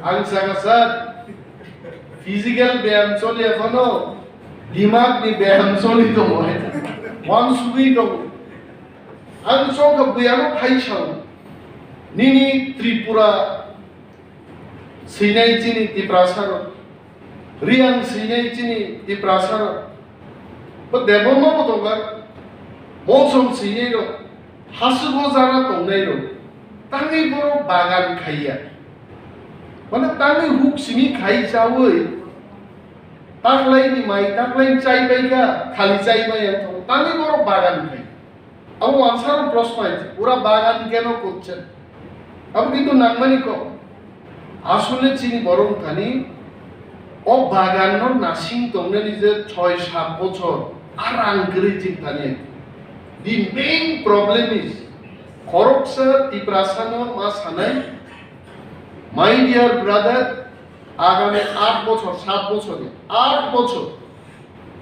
Ang saka sir, physical beyam choli aphano, dimag ni beyam choli tongo hai. Wan sugui tongo. Ang chongkha buyano phai sao. Nini Tripura sinai chini Tiprasa rok. Riang sinai chini Tiprasa rok. Bo Debbarma bo tonga. Monsong sinai rok. Hasugo jara tongnai rok. Tangwi borok bagan khaiya. Mane tangwi huk simi khai chawi. Taklai ni mai, taklai chai bai kha, khali chai bai ang thong. Tangwi borok bagan khai. Abo wansaro proshno hai, pura bagan keno korchen? Abo kintu nangmani kok. Asole chini borok thani o bagan no nasing tongnani je choi sat bochor, a rang kwrwi chini thani. The main problem is, khoroksa Tiprasa no ma sanai, my dear brother, agami aat bochor, sat bochor, aat bochor,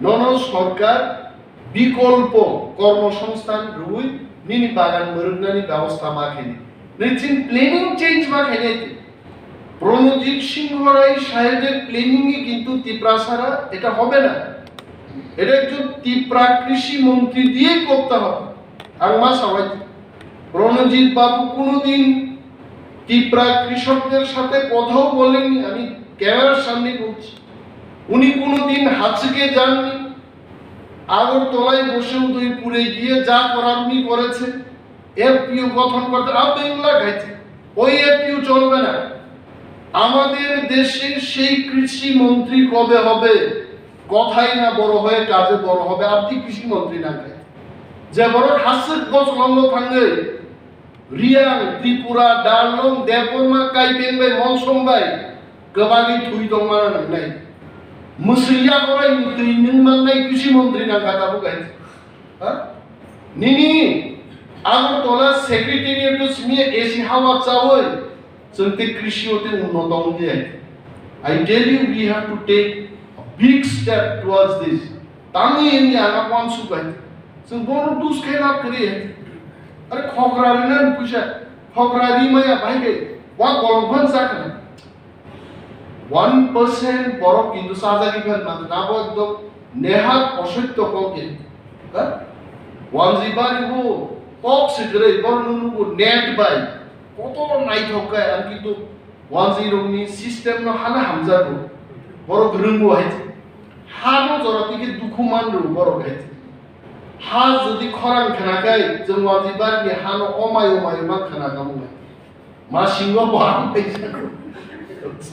nono sorkar bikolpo kormosongsthan rwui nini bagan mwrwknani bebosta ma khainai. Nini chini planning change ma khainai. Pranojit Singh Rai sahebni planning-e kintu Tiprasara eta hobe na. Eta ekjon Tipra krishi montri diyei korte hobe. Ang ma sawai, Pranojit babu kuno din Tipra krishokder sathe kothao bolenni, ami camera-r samne bolchi. উনি কোনোদিন হাজকে যাননি। আগরতলায় বসে উদয়পুরে গিয়ে যা করার উনি করেছেন, এফপিও গঠন করতে, আপনি এগুলা খাইছেন, ওই এফপিও চলবে না। আমাদের দেশে সেই কৃষি মন্ত্রী কবে হবে, কথাই না বড় হয়ে কাজে বড় হবে। আপনি কৃষি মন্ত্রী না খাই, যে বড় হাসিক বছর লম্ব থাকবে, Riang, Tripura, Darlong, Debbarma, Kaipeng bai, Monsong bai, kwbangwi thwi tongmana nangnai. Mwswi yakorai ni twi nwng mannai kisi montri nang kha tabuk hai. Ha? Nini Agartala secretariat o simi A C hawa chawi, chwng tei krishi o tei unnoto wngya. I tell you, we have to take a big step towards this. Tangwi wngya ang uansuk bai. Chwng bono dus khe lab kwrwi hai. Are khokra rina ni puisa, khokra ri maya bai khe, wa kolok phan sa khna. One percent borok kintu sajagwi phan man, abo ekdom nehat osoitto kok khe. Ha? Wanjwi bari bo kok se kwrwi, borok nung nugo net bai. Kotor naithok khe, ang kintu Wanjwi rokni system no hana hamjago. Borok rwngbo hai. Ha no jora tike dukhu man rw borok hai. Ha jodi khorang khna kai, chwng wanjwi bari ni ha no omai omai ma khna kamo hai. Ma singo bo al bai jago.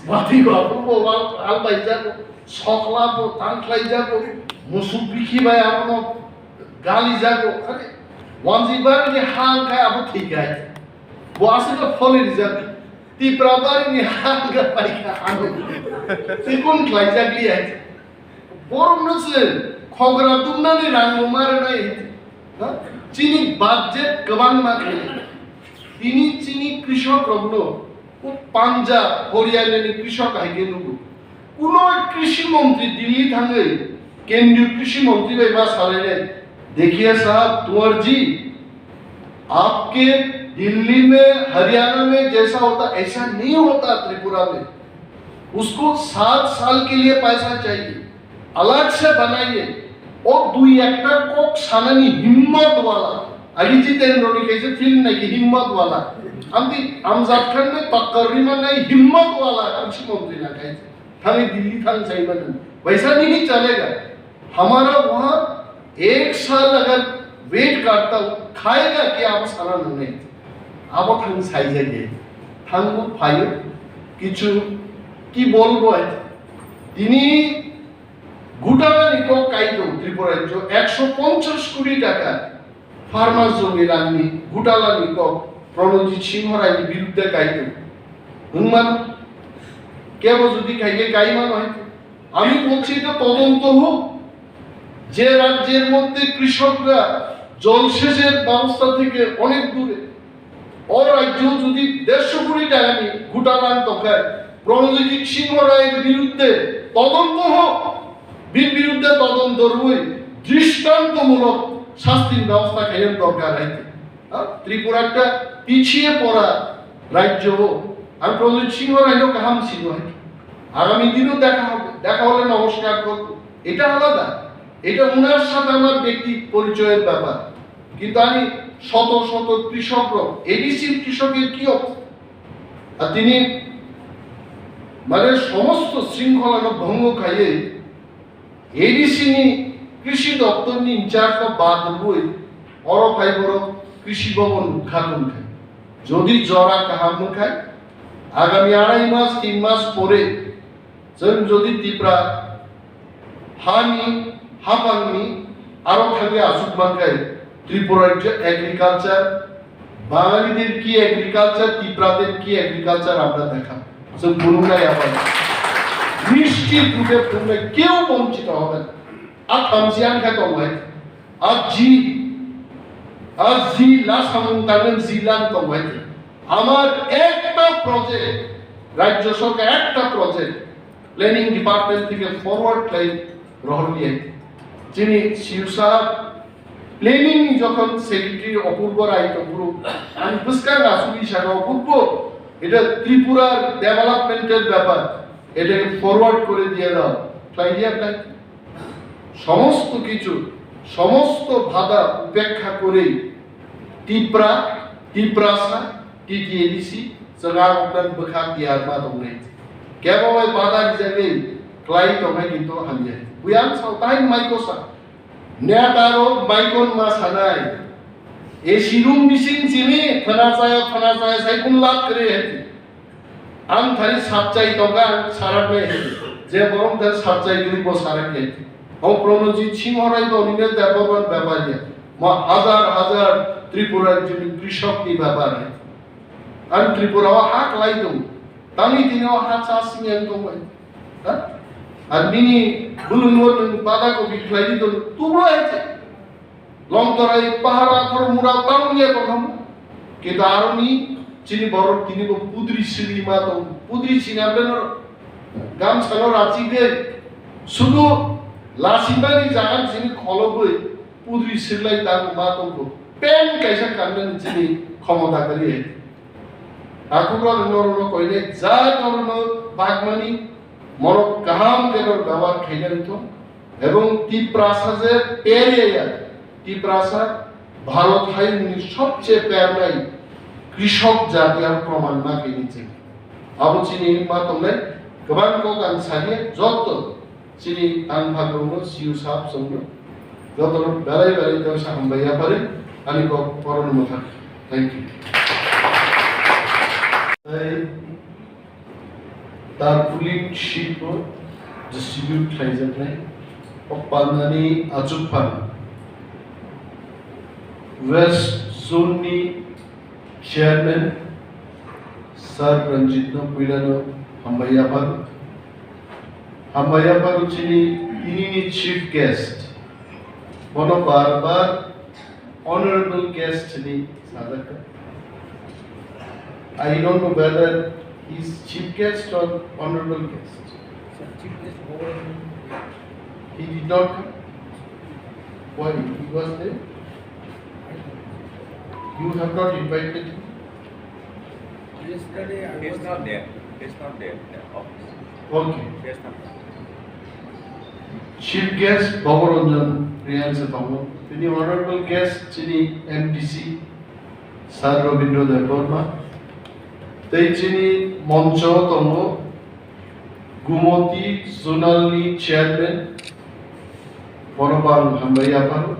Bati go apu bo al, al bai jago. Sokla bo tang khlai jago. Musu bikhi bai abono gali jago. Are, wanjwi bari ni ha kai abo thik hai. Bo aswk phone rijak. Tipra bari ni ha wngkha paikha ano. Tikun khlaijak liya. Borok no se khogra dumnani rang no mare nai. Ha? Chini budget kwbang ma khe. Tini chini krishok rok no Punjab, Haryana ni krishok hai khe nugo. Kuno krishi montri Delhi thangwi kendriyo krishi montri bai ma salainai, "देखिए साहब, कुंवर जी, आपके दिल्ली में, हरियाणा में जैसा होता, ऐसा नहीं होता त्रिपुरा में। उसको सात साल के लिए पैसा चाहिए, अलग से बनाइए।" O dui ekta kok sanani himmat wala. Agi Jitendra ni kaisa film nai ki himmat wala. Amti Amjad Khan ne takkar rima nai himmat wala krishi montri na kai. Thangwi Delhi thang sai mano. वैसा नहीं चलेगा। हमारा वहाँ एक साल अगर वेट करता हूँ, खाएगा क्या, आप साला नहीं। Abo thang sai jai de. Thang bo phayo. Kichu ki bolbo hai. Tini gutala ni kok kai tong Tripura rajyo ekso ponchash koti taka farmers joni rang ni gutala ni kok Pranojit Singh Rai ni birudde kai tong. Hwnkman kebo jodi khai khe kai mano hai. আমি বলছি এটা তদন্ত হোক, যে রাজ্যের মধ্যে কৃষকরা জলসেচের ব্যবস্থা থেকে অনেক দূরে, ও রাজ্য যদি দেড়শো কোটি টাকা নিয়ে ঘোটালা তখন প্রণজিৎ সিংহ রায়ের বিরুদ্ধে তদন্ত হোক, এর বিরুদ্ধে তদন্ত রুই দৃষ্টান্তমূলক শাস্তির ব্যবস্থা খাইয়ের দরকার আছে। হ্যাঁ, ত্রিপুরা একটা পিছিয়ে পড়া রাজ্য। আমি প্রদ্যুৎ সিংহ রায়ও কাহাম সিংহ হয়। আগামী দিনও দেখা হবে, দেখা হলে নমস্কার করবো, এটা আলাদা। এটা ওনার সাথে আমার ব্যক্তি পরিচয়ের ব্যাপার। কিন্তু আমি শত শত কৃষক, এডিসির কৃষকের কি অবস্থা? আর তিনি মানে সমস্ত শৃঙ্খলা ভঙ্গ খাইয়ে এডিসি ni কৃষি দপ্তর ni incharge no বাদ রুই অরো ফাইবরো কৃষি ভবন উদ্ঘাটন খাই। যদি জরা কাহাম খাই, আগামী আড়াই মাস, তিন মাস পরে जों যদি ত্রিপুরা হানি, হাফাংনি আরো থাকি আসুক মানকাই ত্রিপুরার যে এগ্রিকালচার, বাঙালিদের কি এগ্রিকালচার, ত্রিপুরাদের কি এগ্রিকালচার আমরা দেখাবো। যে পুরুলিয়ায় আবার নিশ্চিত রূপে পুরুলিয়ায় কেউ বঞ্চিত হবে না। আর থামসিয়ান খায় তো ভাই, আর জি, আর জি লাসামুন তাংলেন জি লান তো ভাই। আমার একটা প্রজেক্ট, রাজ্য সরকার একটা প্রজেক্ট প্ল্যানিং ডিপার্টমেন্ট থেকে ফরওয়ার্ড লাইন গ্রহণ নিয়ে যিনি সিউ সাহেব প্ল্যানিং যখন সেক্রেটারি অপূর্ব রায় তখন আমি বুঝকার আসুরি সাহেব অপূর্ব, এটা ত্রিপুরার ডেভেলপমেন্টের ব্যাপার, এটাকে ফরওয়ার্ড করে দিয়ে দাও। তাই দিয়ে আপনার সমস্ত কিছু, সমস্ত বাধা উপেক্ষা করে তিপ্রা, তিপ্রাসা, টিটিএডিসি, জগা আপনার বখা দিয়ার মা দংনাই। কেবল বাধা হিসাবে ক্লাই দংনাই কিন্তু হামিয়া। বুয়ান সাও তাই মাইকোসা। নেতারও মাইকন মা সানাই। এসি রুম মিসিং চিনি, থানা চায়, থানা চায়, সাইকুন লাভ করে হেঁটে। Ang thani sapchai tongkha, ang saraknai hai. Je borok thani sapchai kwrwi bo saraknai. O Pranojit Singho rai to nini Debbarman bepar ya. Mo hazar hazar Tripura jini krishok ni bepar hai. Ang Tripura o ha klai tong. Tani tini o ha cha sing yang tong bai. Ha? Ar nini bulung o nung pada kopi klai di tong. Tublo hai che. Longtorai, Pahara, Khormura, tamo ya tongtham. Kintu aroni chini borok tini bo pudri sili ma tong. Pudri sini ambe no gamsa no rachi de. Sudu lasimani jagan chini kholoboi pudri silai tang ma tong bo. Pen kaisa kanna ni chini khomota kari hai. Takhukra rwno rwno koinai jat rwno bagmani morok kaham khe rw byabar khainani thung ebong Tiprasa je periya ya Tiprasa Bharot hayungni sobche pernai krishok jati ang proman ma khe ni chini. Abo chini ma tongnai kwbang kok ang sani joto Chini tang phakrokno C E O sahab chwngno jotono belai belai khe sa hambai yapharwi ani kok poroni mwthang. Thank you. Tei tarpaulin sheet bo distribute khlaijaknai o pandani achukphang West Zone ni Chairman Sir Ranjit no puilano hambai yaphar. Hambai yaphar chini tinini chief guest. Bono bar bar honorable guest ni sajak. I don't know whether he's chief guest or honorable guest. He did not come. Why? He was there. You have not invited him. Yesterday I He's was not there. He's not there in the office. Okay. He's not there. Chief guest Bhabaranjan Priyan se tongo. Tini honorable guest chini M D C Sir Rabindra Debbarma. Tei chini moncho tongo Gumoti Zonal ni Chairman, bono bo ang hambai yapharo.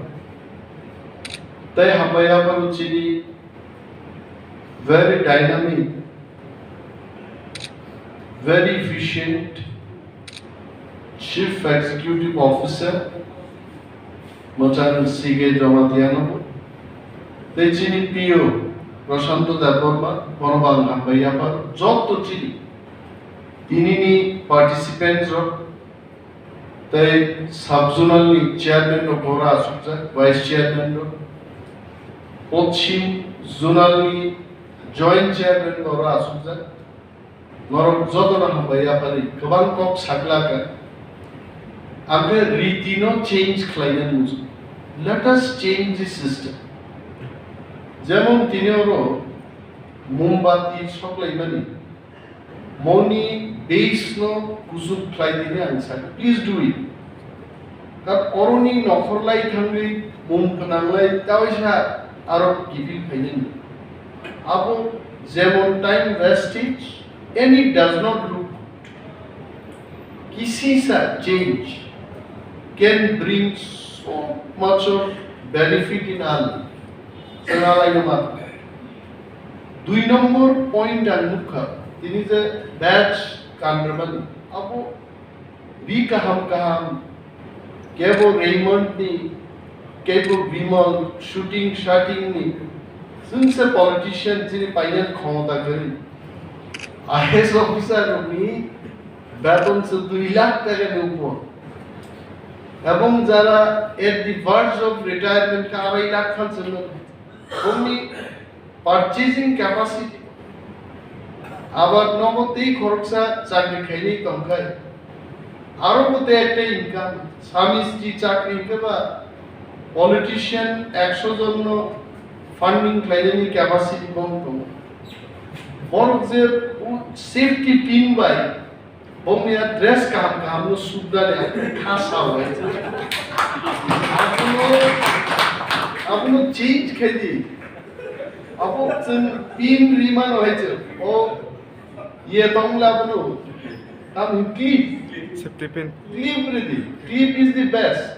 Tei hambai yapharo chini very dynamic, very efficient Chief Executive Officer, Mochang C K Jamatia no, tei chini P O Prashanto Debbarma, bono bo ang hambai yapharo, joto chini, tinini participants rok, tei sub-zonal ni chairman rok oro asukjak, vice chairman rok, Poschim zonal ni joint chairman rok oro asukjak, norok jotono hambai yaphari, kwbang kok sakla kha. Ang khe riti no change khlainani muchung. Let us change the system. Jemon tini oro mombati soklaimani, moni base no kuchuk khlai dini ang sakha. Please do it. Kar oroni nokhor lai thangwi mum phnang lai taisa aro kiphil phainani. Abo jemon time wastage, and it does not look Kisisa change can bring so much of benefit in our life. Chwng alaino ma. Dui number point ang nukha, tini je batch kanrwmani, abo bi kaham kaham, kebo Raymond ni, kebo Bimal, shooting, shooting ni, chwngse politician chini painani khomota kwrwi. I A S officer rokni beton se dui lakh taka ni upor. Ebong jara at the verge of retirement ka arai lakh khan se nung. Bongni purchasing capacity. Abar nogo tei khoroksa chakri khainai tongkhai. Aro bo tei ekta income. Sami sri chakri hwnkhe ba politician ekso jon no funding khlainani capacity bong tongo. Borok je u safety pin bai bongni a dress kaham kaham no sukdani akhe kha sao hai. Abono, abono change khai di. Abo chwng pin ri mano hai chwng. O ye tong la abono. Tam clip. Safety pin. Clip ri di. Clip is the best.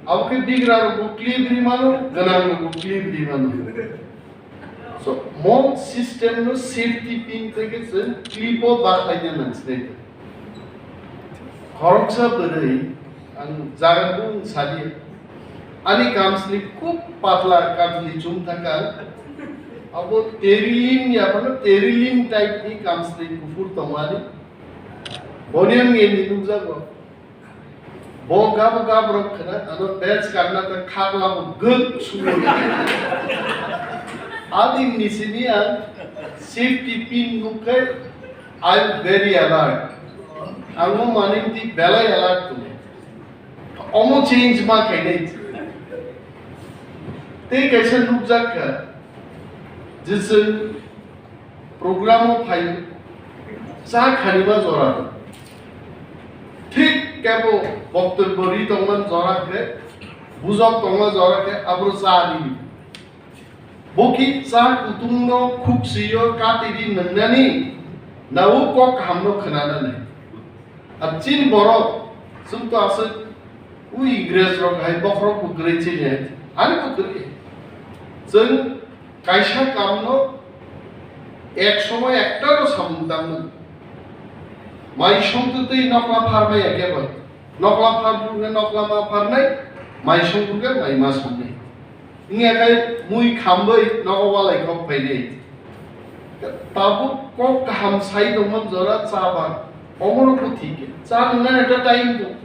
Abo khe bigra rok bo clip ri mano, gwnang rok bo clip ri mano. So, mo system no safety pin theke chwng clip o bakhlai na nang sinai. Khoroksa bwrwi ang jaga bung sadi. Ani kamsli khub patla kamsli chum thangkha. Abo terilin ya phano terilin type ni kamsli kuphur tongmani. Boni ang nini nukjago. Bo gabo gabo rok khna, ano pants kanna ta khakla bo guk sumo. Adin ni sini ang safety pin nukhai, I am very alert. Ang mo maning di belai alert tu. Omo change ma khainai. Tei kaisa nukjak kha, jisung program o phai cha khanima jora. Thik kebo boktobbo ri tongman jora khe, bujok tongma jora khe, abro cha ri. Bo ki cha kutung no khuk swi o kati ri nwngnani, na o kok kaham no khna nani. Ar chini borok, chwng to aswk u Ingres rok hai bokhorok bo kwrwi chini hai, ani bo kwrwi. Chwng kaisa kam no ek somoy ekta no samung tangmani. Mai songtwtwi nokla pharmai ya kebo. Nokla phar bukhe nokla ma pharnai, mai song bukhe mai ma songnai. Wngya khai mui khambai nogo walai kok phainai. Tabuk kok kaham sai tongmani jora cha ba. Omono bo thik khe. Cha nwngnani ekta time dong.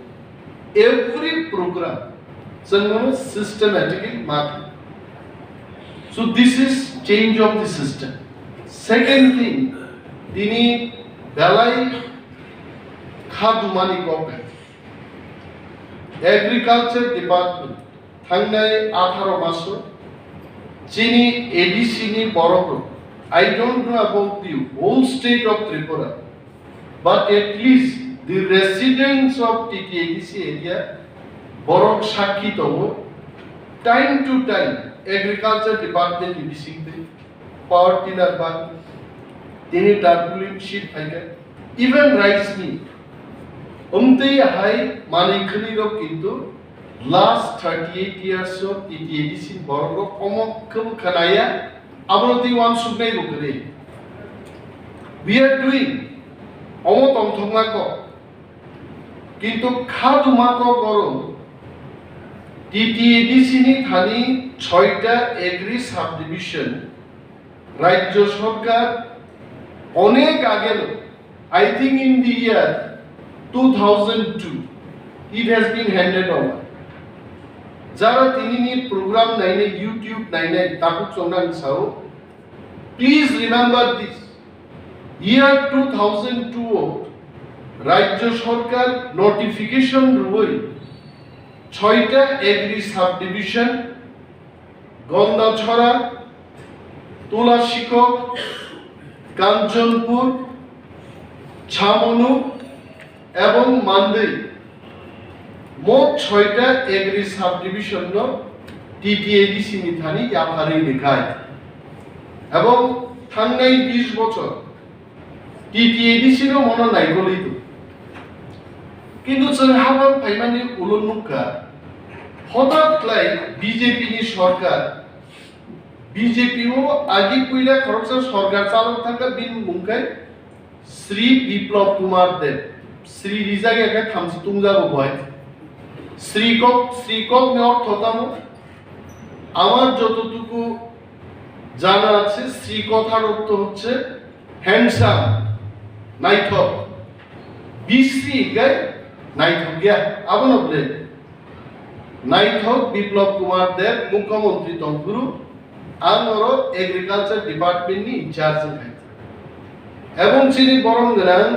Every program chwng bono systematically ma khe. So this is change of the system. Second thing, tini belai kha dumani kok hai. Agriculture Department thangnai atharo maso chini A D C ni borok rok, I don't know about the whole state of Tripura, but at least the residents of T T A D C area borok sakhi tongo, time to time agriculture department ni bisingtwi power tiller ba tini tarpaulin sheet phaikha, even rice ni. Umtwi hai manwi khwnwi rok kintu last thirty eight years o T T A D C borok rok omo khe khanaya, abono twi uansuknai bo kwrwi. We are doing, omo tongthokma kok. Kintu kha duma kok oro T T A D C ni thani soita agri subdivision Rajya Sarkar onek ageno, I think in the year two thousand two, it has been handed over. Jara tinini program nainai, YouTube nainai, tabuk chongnani sao, please remember this. Year two thousand two o Rajya Sorkar notification rwui soita agri subdivision, Gondachora, Tulashikok, Kanchanpur, Chamonu ebong Mandwi, mot soita agri subdivision no T T A D C ni thani yapharwi rwkha. Ebong thangnai bish bochor T T A D C no mono naigolwi tong. Kintu chwng habang phaimani ulo nukha, hotat khlai B J P ni sorkar, B J P o agi puila khoroksa sorkar chalok thangkha, bini mung khe Sri Biplab Kumar Deb. Sri rijak ya khe thamchi tungjago boi. Sri kok, Sri kok ni ortho tamo? আমার যতটুকু জানা আছে, শ্রী কথার অর্থ হচ্ছে হ্যান্ডসাম, নাইথক। Bisri hinkhe naithok ya, abono ble. Naithok Biplab Kumar Deb, Mukhyamantri tongphuru, ang oro Agriculture Department ni in charge wngkha. Ebong chini borom gwnang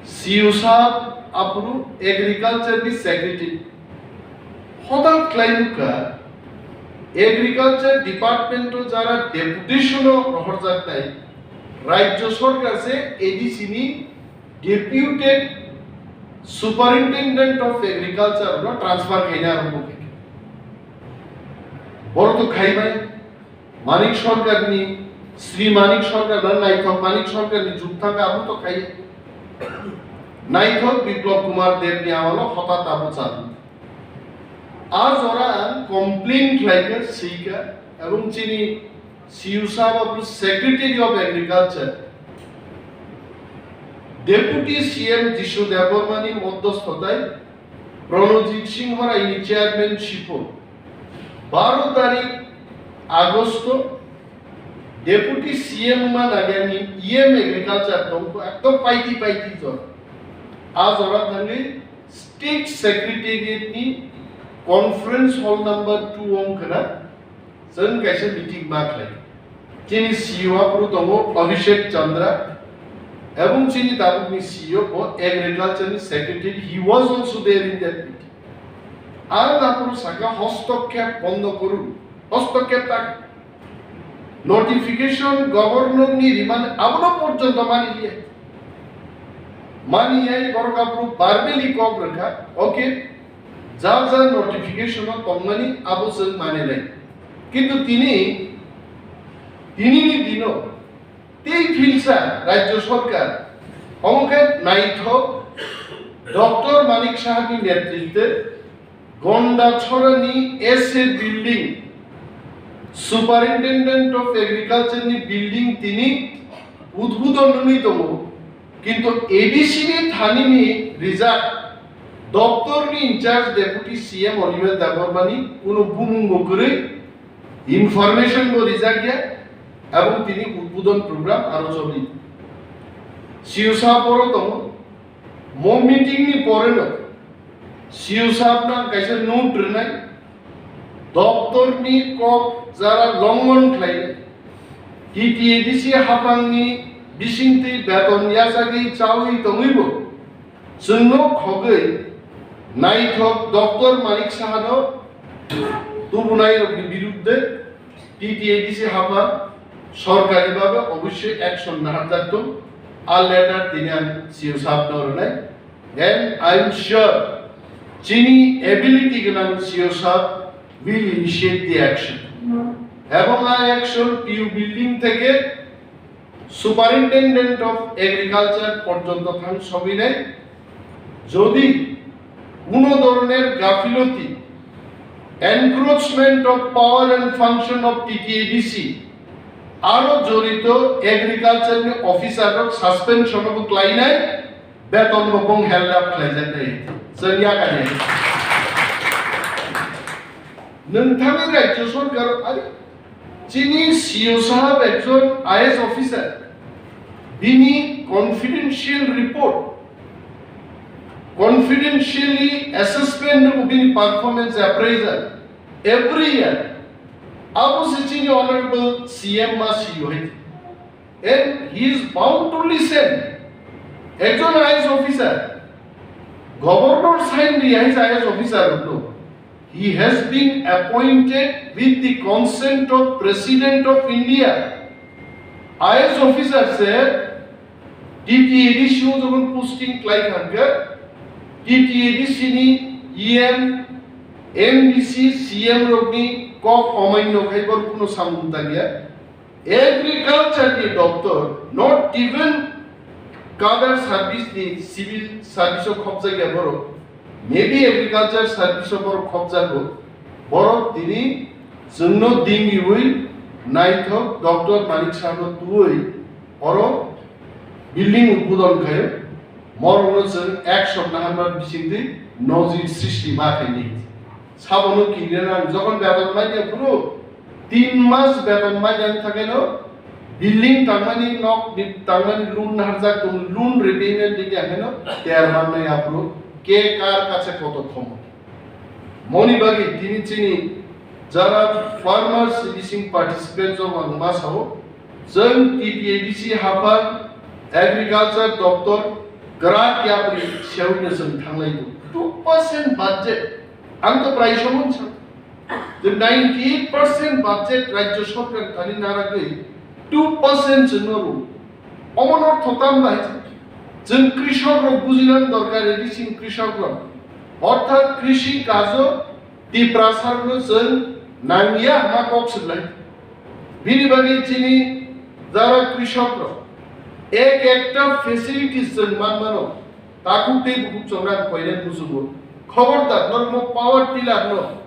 C E O sahab aphuru Agriculture ni Secretary. Hotak khlai nukha, Agriculture Department o jara deputation o rohorjaknai, Rajya Sorkar se A D C ni Deputed Superintendent of Agriculture no transfer khaina arombo khaikha. Boro to khaibai. Manik Sarkar ni, Sri Manik Sarkar na Naithok Manik Sarkar ni jug thang abo to khai. Naithok Biplab Kumar Deb ni amolo hotat abo chalu. A jora ang complain khlaikha, swikha, ebong chini C E O sahab aphuru Secretary of Agriculture, Deputy C M Jishu Debbarma ni modhosthotai, Pranojit Singh Rai ni chairmanship o baro tarik Agosto Deputy C M ma Nagaland ni E M Agriculture tongkho, ekdom paiti paiti jora. A jora thangwi State Secretariat ni conference hall number two wng khna, chwng kaisa meeting ma khlai. Chini C E O aphuru tongo Abhishek Chandra, ebong chini tabukni C E O bo Agriculture ni Secretary, he was also there in that meeting. Ang aphuru saka, "Hostokkhep bondo korun, hostokkhep tak." Notification Governor ni rimani abono porjonto mani liya. Mani yai borok aphuru verbally kok rwkha, okay, jar jar notification o tongmani abo chwng mani nai. Kintu tini, tini ni dino tei philsa Rajya Sarkar, omo khe naithok Doctor Manik Saha ni netritwe Gondachora ni S A building, Superintendent of Agriculture ni building tini udbudon wngwi tongo, kintu A D C ni thani ni rijak doptor ni in charge Deputy C M Animesh Debbarma ni kuno bumung bo kwrwi, information bo rijak ya, ebong tini udbudon program aro choli. C E O sahab oro tongo. Mo meeting ni pore no C E O sahab no ang kaisa note rwnai, doptor ni kok jara longhon khlainai, T T A D C haphang ni bisingtwi beton yachagwi chawi tongwi bo chwngno khogwi naithok Doctor Manik Saha no tubunai rok ni birudde T T A D C haphang sorkari babe obossoi action naharjak tong. A letter tini ang C E O sahab no rwnai. And I am sure chini ability gwnang C E O sahab will initiate the action. Ebong a action P U building theke Superintendent of Agriculture porjonto thang sogwi nai. Jodi kuno doroner gafiloti, encroachment of power and function of T T A D C, aro jorito agriculture ni officer rok suspension bo klainai, beton bo bong held up khlaijaknai. Chwng yakani. Nwng thangwi Rajya Sorkar, are, chini C E O sahab ekjon I A S officer, bini confidential report, confidentially assessment nungwi bini performance appraisal every year, abo se chini honorable C M ma C E O hai. And he is bound to listen. Ekjon I A S officer, governor sign di hai I A S officer no. He has been appointed with the consent of President of India. I A S officer se T T A D C o jokhon posting khlai kha hwnkhe, T T A D C ni E M, M D C, C M rokni kok omaino khai bor kuno samung tangya. Agriculture ni doctor, not even cadre service ni civil service o khopjakya borok. Maybe agriculture service o borok khopjago. Borok tini chwngno dingiwi naithok Doctor Manik Sahno tuwi oro building udbodon khaio. Morokno chwng ek sopta hambar bisingtwi nojir srishti ma khaini. Sabono kinina nang, jokhon beton manya phuru tin mas beton manya thangeno building tangmani, nok ni tangmani loan harjak tong, loan repayment digi angeno ter mannai aphuru ke kar kache koto thomo. Moni bagwi tini chini jara farmers bising participant rok ang ma sao, chwng T T A D C haphang agriculture doctor kwrak yapri sewino chwng thanglai do. Two percent budget, ang to prai somon sa. The ninety-eight percent budget rajya sarkar thani naragwi two percent chwngno rw. Omo no thotam bai chwng krishok rok bujinang dorkar, edi chwng krishok rok. Orthat krishi kajo Tiprasa rokno chwng nangya ma kok swlai. Bini bagwi chini jara krishok rok ek ekta facilities chwng manmano. Takhuk tei bukhuk chongrang koinai muchungo. Khobordar, normo power tiller no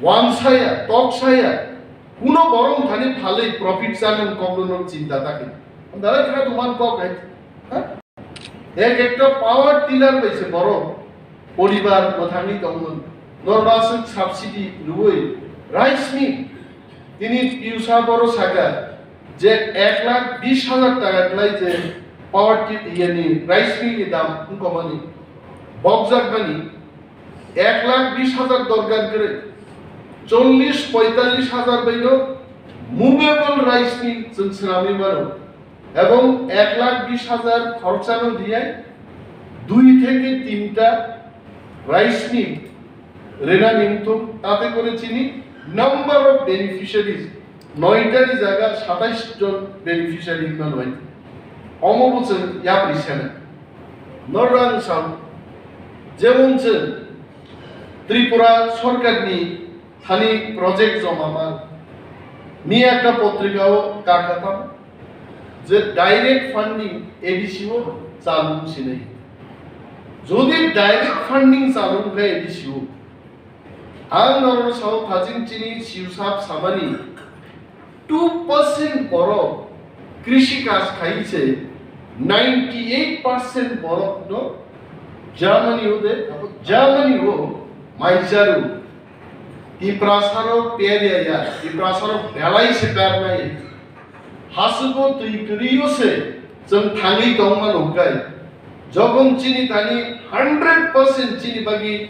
wansaya, toksaya, kuno borok thani phalwi profit chanani kokno no chinta ta khe. Andalai kha duman kok hai. Ha? Ek ekta power tiller bai se borok poribar mwthangwi tongmung. Norma swk subsidy rwui rice mill. Tini piusa boro saka je ek lakh bis hajar taka klai je power ti-, yani rice mill ni dam wngkokmani, bokjakmani ek lakh bis hajar dorkar kwrwi, chollish poitallish hajar bai no movable rice mill chwng swnamwi mano, ebong ek lakh bis hajar khorcha no diya dui theke tinta rice mill rena ningthum, tate kore chini number of beneficiaries noita ni jaga satais jon beneficiary wngma noi. Omo bo chwng yapri sena. Norang sam, jemon chwng Tripura sorkar ni thani project joma man. Miya ekta potrika o kakatam je direct funding A D C o chalung sinai. Jodi direct funding chalung khe A D C o, ang norok sao thajing chini siusap samani two percent borok krishi kaj khai se ninety eight percent borok no Germany o de, Germany o maijaru. Tiprasarok peria ya, Tiprasarok belai se pernai. Hasugo twi kwrwi o se chwng thangwi tongma nukgai. Jokon chini thani hundred percent chini bagwi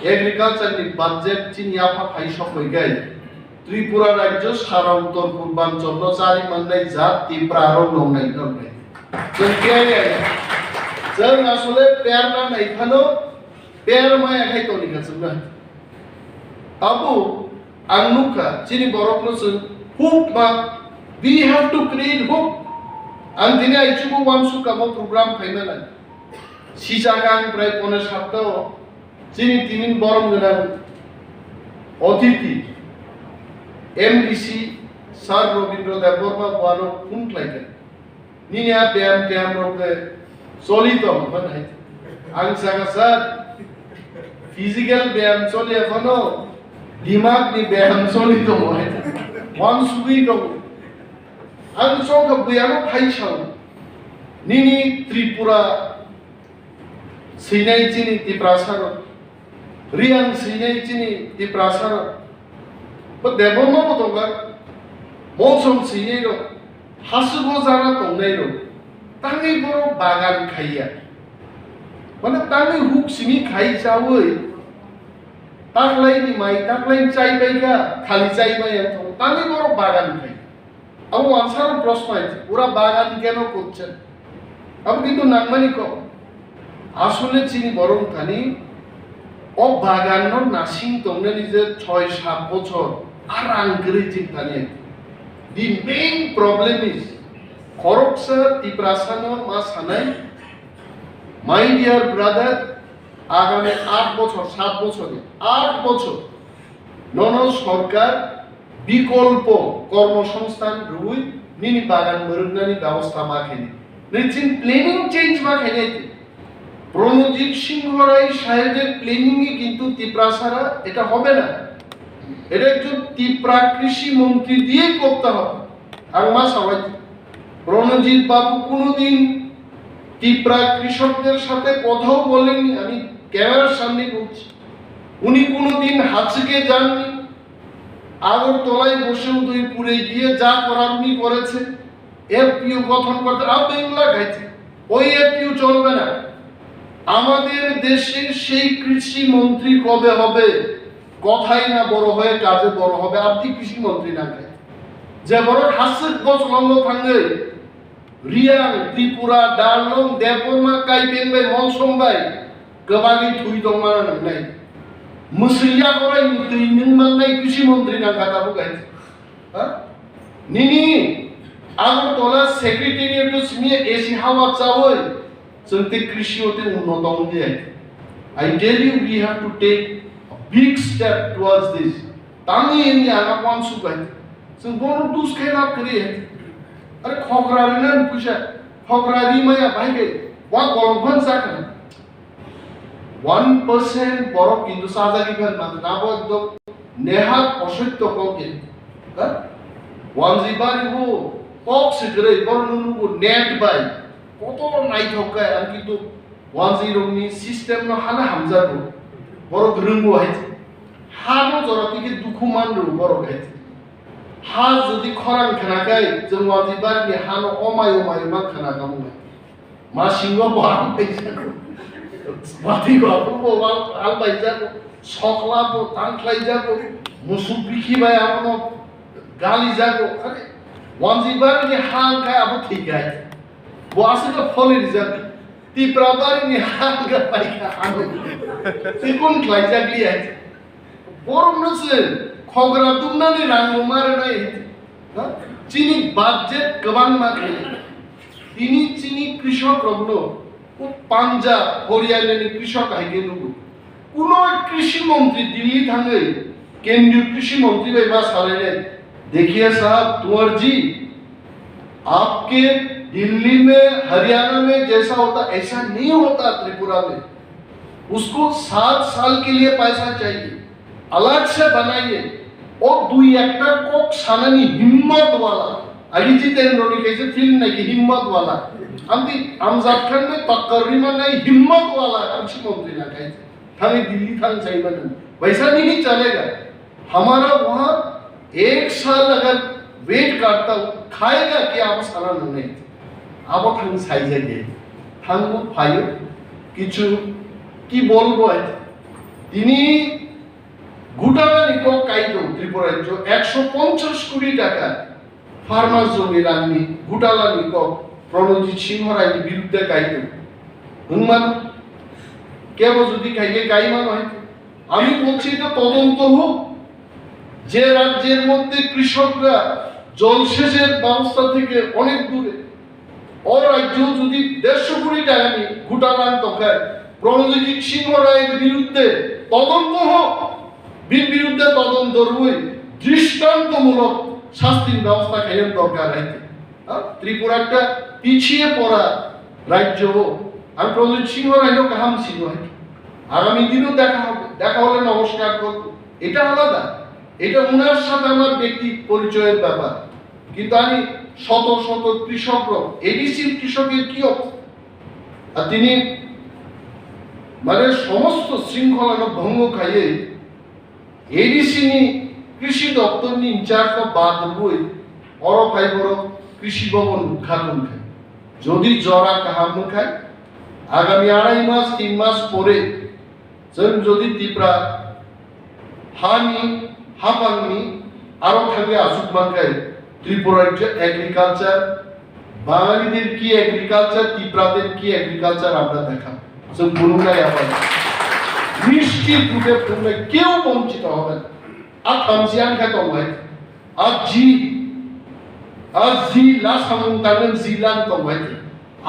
agriculture ni budget chini yapha phai sokbai gai. Tripura rajyo sara uttor purbanchal no chari mannai jat Tipra rok nongnai nongnai. Chwng khe ya. Chwng asole perna nai phano per maya khai toni kha chwng na. Abo ang nukha chini borok no chwng hope ma, we have to create hope. Ang tini ai chubo wansukha bo program phaimana. Sijak ang prai pone sapta o chini tinin borom gwnang otiti M D C Sir Robindra Debbarma bono phone khlaikha. Nini a beyam teyam rok de choli tong, man hai. Ang saka sir, physical beyam choli aphano, dimag ni beyam choli tong hai. Wan sugui tong. Ang chokha buyano phai sao. Nini Tripura Sinai chini Tiprasa rok, Riang sinai chini Tiprasa rok, bo Debbarma bo tongo, Monsong sinai rok, Hasugo jara tongnai rok, tangwi borok bagan khaiya. Mane tangwi huk simi khai chawi, taklai ni mai, taklai chai bai kha, khali chai bai ang tongo, tangwi borok bagan khai. Abo wansaro proshno hai, pura bagan keno korchen? Abo kintu nangmani kok. Asole chini borok thani o bagan no nasing tongnani je choi sat bochor a rang kwrwi chini thani. The main problem is khoroksa Tiprasa no ma sanai, my dear brother, agami aat bochor, sat bochor, aat bochor nono sorkar bikolpo kormosongsthan rwui nini bagan mwrwknani bebosta ma khaini. Nini chini planning change ma khaini. Pranojit Singh Rai sahebor planning e kintu Tiprasara eta hobe na. Eta ekjon Tipra krishi montri diye korte hobe. Ang ma sawai, Pranojit babu kunudin Tipra krishokder sathe kothao bolenni, ami camera samne bolchi. উনি কোনোদিন হাজকে যাননি। আগরতলায় বসে উদয়পুরে গিয়ে যা করার উনি করেছেন। এফপিও গঠন করতে, আপনি এগুলা গাইছেন। ওই এফপিও চলবে না। আমাদের দেশে সেই কৃষি মন্ত্রী কবে হবে? কথায় না বড় হয়ে কাজে বড় হবে। আপনি কৃষি মন্ত্রী না গাই। যে বড় হাসিক বস লঙ্গ থাঙ্গে Riang, Tripura, Darlong, Debbarma, Kaipeng bai, Molsom bai, kwbangwi thwi tongmana nangnai. Mwswi yakorai ni twi nwng mannai kisi montri nangkha tabuk hai. Ha? Nini Agartala secretariat o simi A C hawa chawi, chwng tei krishi o tei unnoto wngdi hai. I tell you, we have to take a big step towards this. Tangwi wngya ang uansuk bai. Chwng bono dus khe lab kwrwi. Are khokra rwna ni puisa. Khokra ri maya bai khe. Wa kolok phan sa khna. One percent borok kintu sajagwi phan man. Abo ekdom nehat osotto kok khe. Ha? Wanji bari bo kok se kwrwi, bono nugo net bai. Koto naithok khe, ang kintu Wanjwi rokni system no hana hamjago. Borok rwngo hai. Hano jora tike dukhu manrw borok hai. Ha jodi khorang khna khai, chwng wanjwi bari ni hano omai omai ma khna kamo. Ma singo bo ang bai jago. Bati go apu bo wal al bai jago. Sokla bo tang khlai jago. Musu bikhi bai abono gali jago. Khare wanjwi bari ni ha khai abo thik hai. Bo aswk phone rijak. Tipra bari ni hangka paikha ano. Tikun khlaijak liya. Borok no se khogra dumnani rang no mare nai. Ha? Chini budget kwbang ma khe. Tini chini krishok rok no Punjab, Haryana ni krishok hai khe nugo. Kuno krishi montri Delhi thangwi kendriyo krishi montri bai ma salainai, "देखिए साहब, कुंवर जी, आपके दिल्ली में, हरियाणा में जैसा होता, ऐसा नहीं होता त्रिपुरा में। उसको सात साल के लिए पैसा चाहिए, अलग से बनाइए।" O dui ekta kok sanani himmat wala. Agi Jitendra ni kaisa film nai ki himmat wala. Amti Amjad Khan bai takkar rima nai himmat wala, krishi montri na kaisa. Thangwi Delhi thang sai mano. वैसा नहीं चलेगा। हमारा वहाँ एक साल अगर वेट करता हूँ, खाएगा क्या, abo sana nangnai. Abo thang sai jai de. Thang bo phaio. Kichu ki bolbo hai. Tini gutala ni kok kai tong Tripura rajyo ekso ponchash koti taka. Farmers joni rangni gutala ni kok Pranojit Singh Rai ni biruddhe kai tong. Hwnman kebo jodi khai khe kai mano hai. আমি বলছি এটা তদন্ত হোক, যে রাজ্যের মধ্যে কৃষকরা জলসেচের ব্যবস্থা থেকে অনেক দূরে, ও রাজ্য যদি দেড়শো কোটি টাকা নিয়ে ঘুটালান তখায় প্রণজিৎ সিংহ রায়ের বিরুদ্ধে তদন্ত হোক, বির বিরুদ্ধে তদন্ত রুই দৃষ্টান্তমূলক শাস্তির ব্যবস্থা খাইয়ের দরকার রাইতে। হ্যাঁ, ত্রিপুরা একটা পিছিয়ে পড়া রাজ্য হোক, আর প্রণজিৎ সিংহ রায়ও কাহাম সিংহ হয়। আগামী দিনও দেখা হবে, দেখা হলে নমস্কার করবো, এটা আলাদা। এটা ওনার সাথে আমার ব্যক্তি পরিচয়ের ব্যাপার। কিন্তু আমি শত শত কৃষক, এডিসির কৃষকের কি অবস্থা? আর তিনি মানে সমস্ত শৃঙ্খলা ভঙ্গ খাইয়ে এডিসি ni কৃষি দপ্তর ni ইনচার্জ no বাদ rwui oro phai borok কৃষি ভবন উদ্ঘাটন khai. Jodi jora kaham wngkhai, আগামী আড়াই মাস তিন মাস পরে Chwng jodi Tipra hani, haphangni aro thangwi achuk mankhai, Tripura rajyo agriculture বাঙালিদের কি এগ্রিকালচার, তিপ্রাদের কি এগ্রিকালচার আমরা দেখাবো। So, বুলুঙ্গাই আবার নিশ্চিত রূপে বুলুঙ্গাই কেউ বঞ্চিত হবে না। আর থামসিয়ান খেত হয়, আর জি, আর জি লা সামুন তাগন জি লান তো হয়।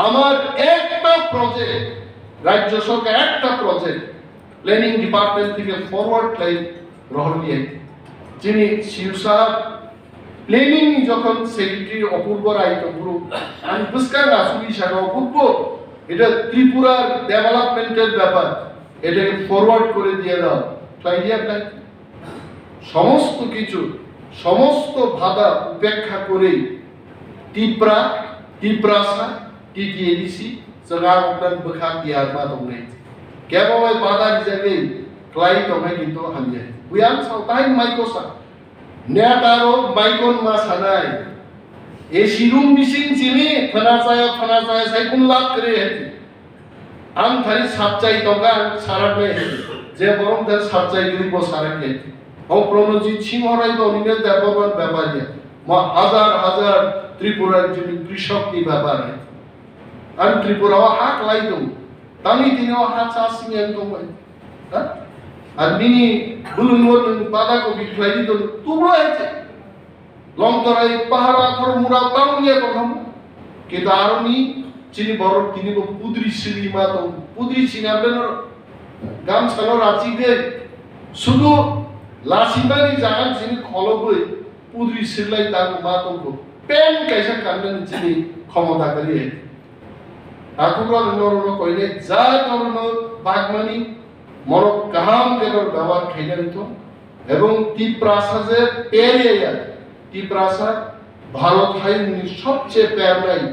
আমার একটা প্রজেক্ট, রাজ্য সরকার একটা প্রজেক্ট প্ল্যানিং ডিপার্টমেন্ট থেকে ফরওয়ার্ড লাইন গ্রহণ দিয়ে যিনি সিউ সাহেব প্ল্যানিং যখন সেক্রেটারি অপূর্ব রায় তপুরু, আমি বুঝকার আসুরি সারা অপূর্ব, এটা ত্রিপুরার ডেভেলপমেন্টের ব্যাপার, এটাকে ফরওয়ার্ড করে দিয়ে দাও। তাই দিয়ে আপনার সমস্ত কিছু, সমস্ত বাধা উপেক্ষা করে তিপ্রা, তিপ্রাসা, টিটিএডিসি, চগা আপনার বখা দিয়ার মা দংনাই। কেবল বাধা হিসাবে ক্লাই দংনাই কিন্তু হামজাই। বুয়ান সাউতাই মাইকোসা, নেতারো মাইকোন মা সানাই। এসি রুম মিসিং চিনি, ফনা চায়, ফনা চায়, সাইকুন লাভ করে হেতি। Ang thani sabchai tongkha, ang saraknai, je borok thani sabchai gwnwi bo saraknai. O Pranojit Singho Rai to nini Debbarman bepar ya. Ma hajar hajar Tripura jini krishok ni bepar ya. Ang Tripura o ha klai tong. Tani tini o ha cha sing yang tong bai. Ha? Ar nini bulung mo nung pada ko bi klai di tong. Tu bo hai che. Longtorai pahara thor mura tang ye ko ham. Kita aroni chini borok tini bo pudri sili ma tong. Pudri sini ambe no gam salo rachi de. Sudu lasimani jagan sini kholo boi pudri silai tang ma tong ko. Pen kaisa kandan chini khomota kari hai. Aku ko no no koine ja no no bagmani morok kaham ke no dawa khaina to. এবং তিপ্রাসা যে পেরিয়া, তিপ্রাসা ভারত হাইনি সবচেয়ে পেরনাই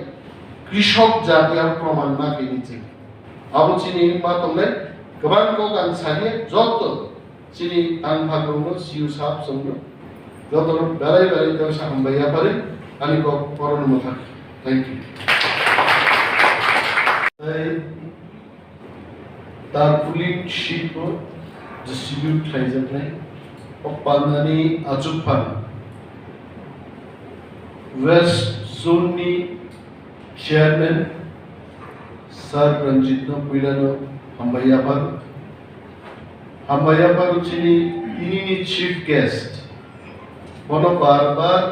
কৃষক জাতি আর প্রমাণ না পেয়েছে। Abo chini ma tongnai kwbang kok ang saliya joto chini ang bhagrokno siu sap songno joto belai belai tei sa hambai yapari ani kok poron motha. Thank you. Tarpaulin sheet bo distribute khlaijaknai. O pandani achukphang West Zone ni Chairman Sir Ranjit no puilano hambai yaphar. Hambai yaphar chini tinini chief guest. Bono bar bar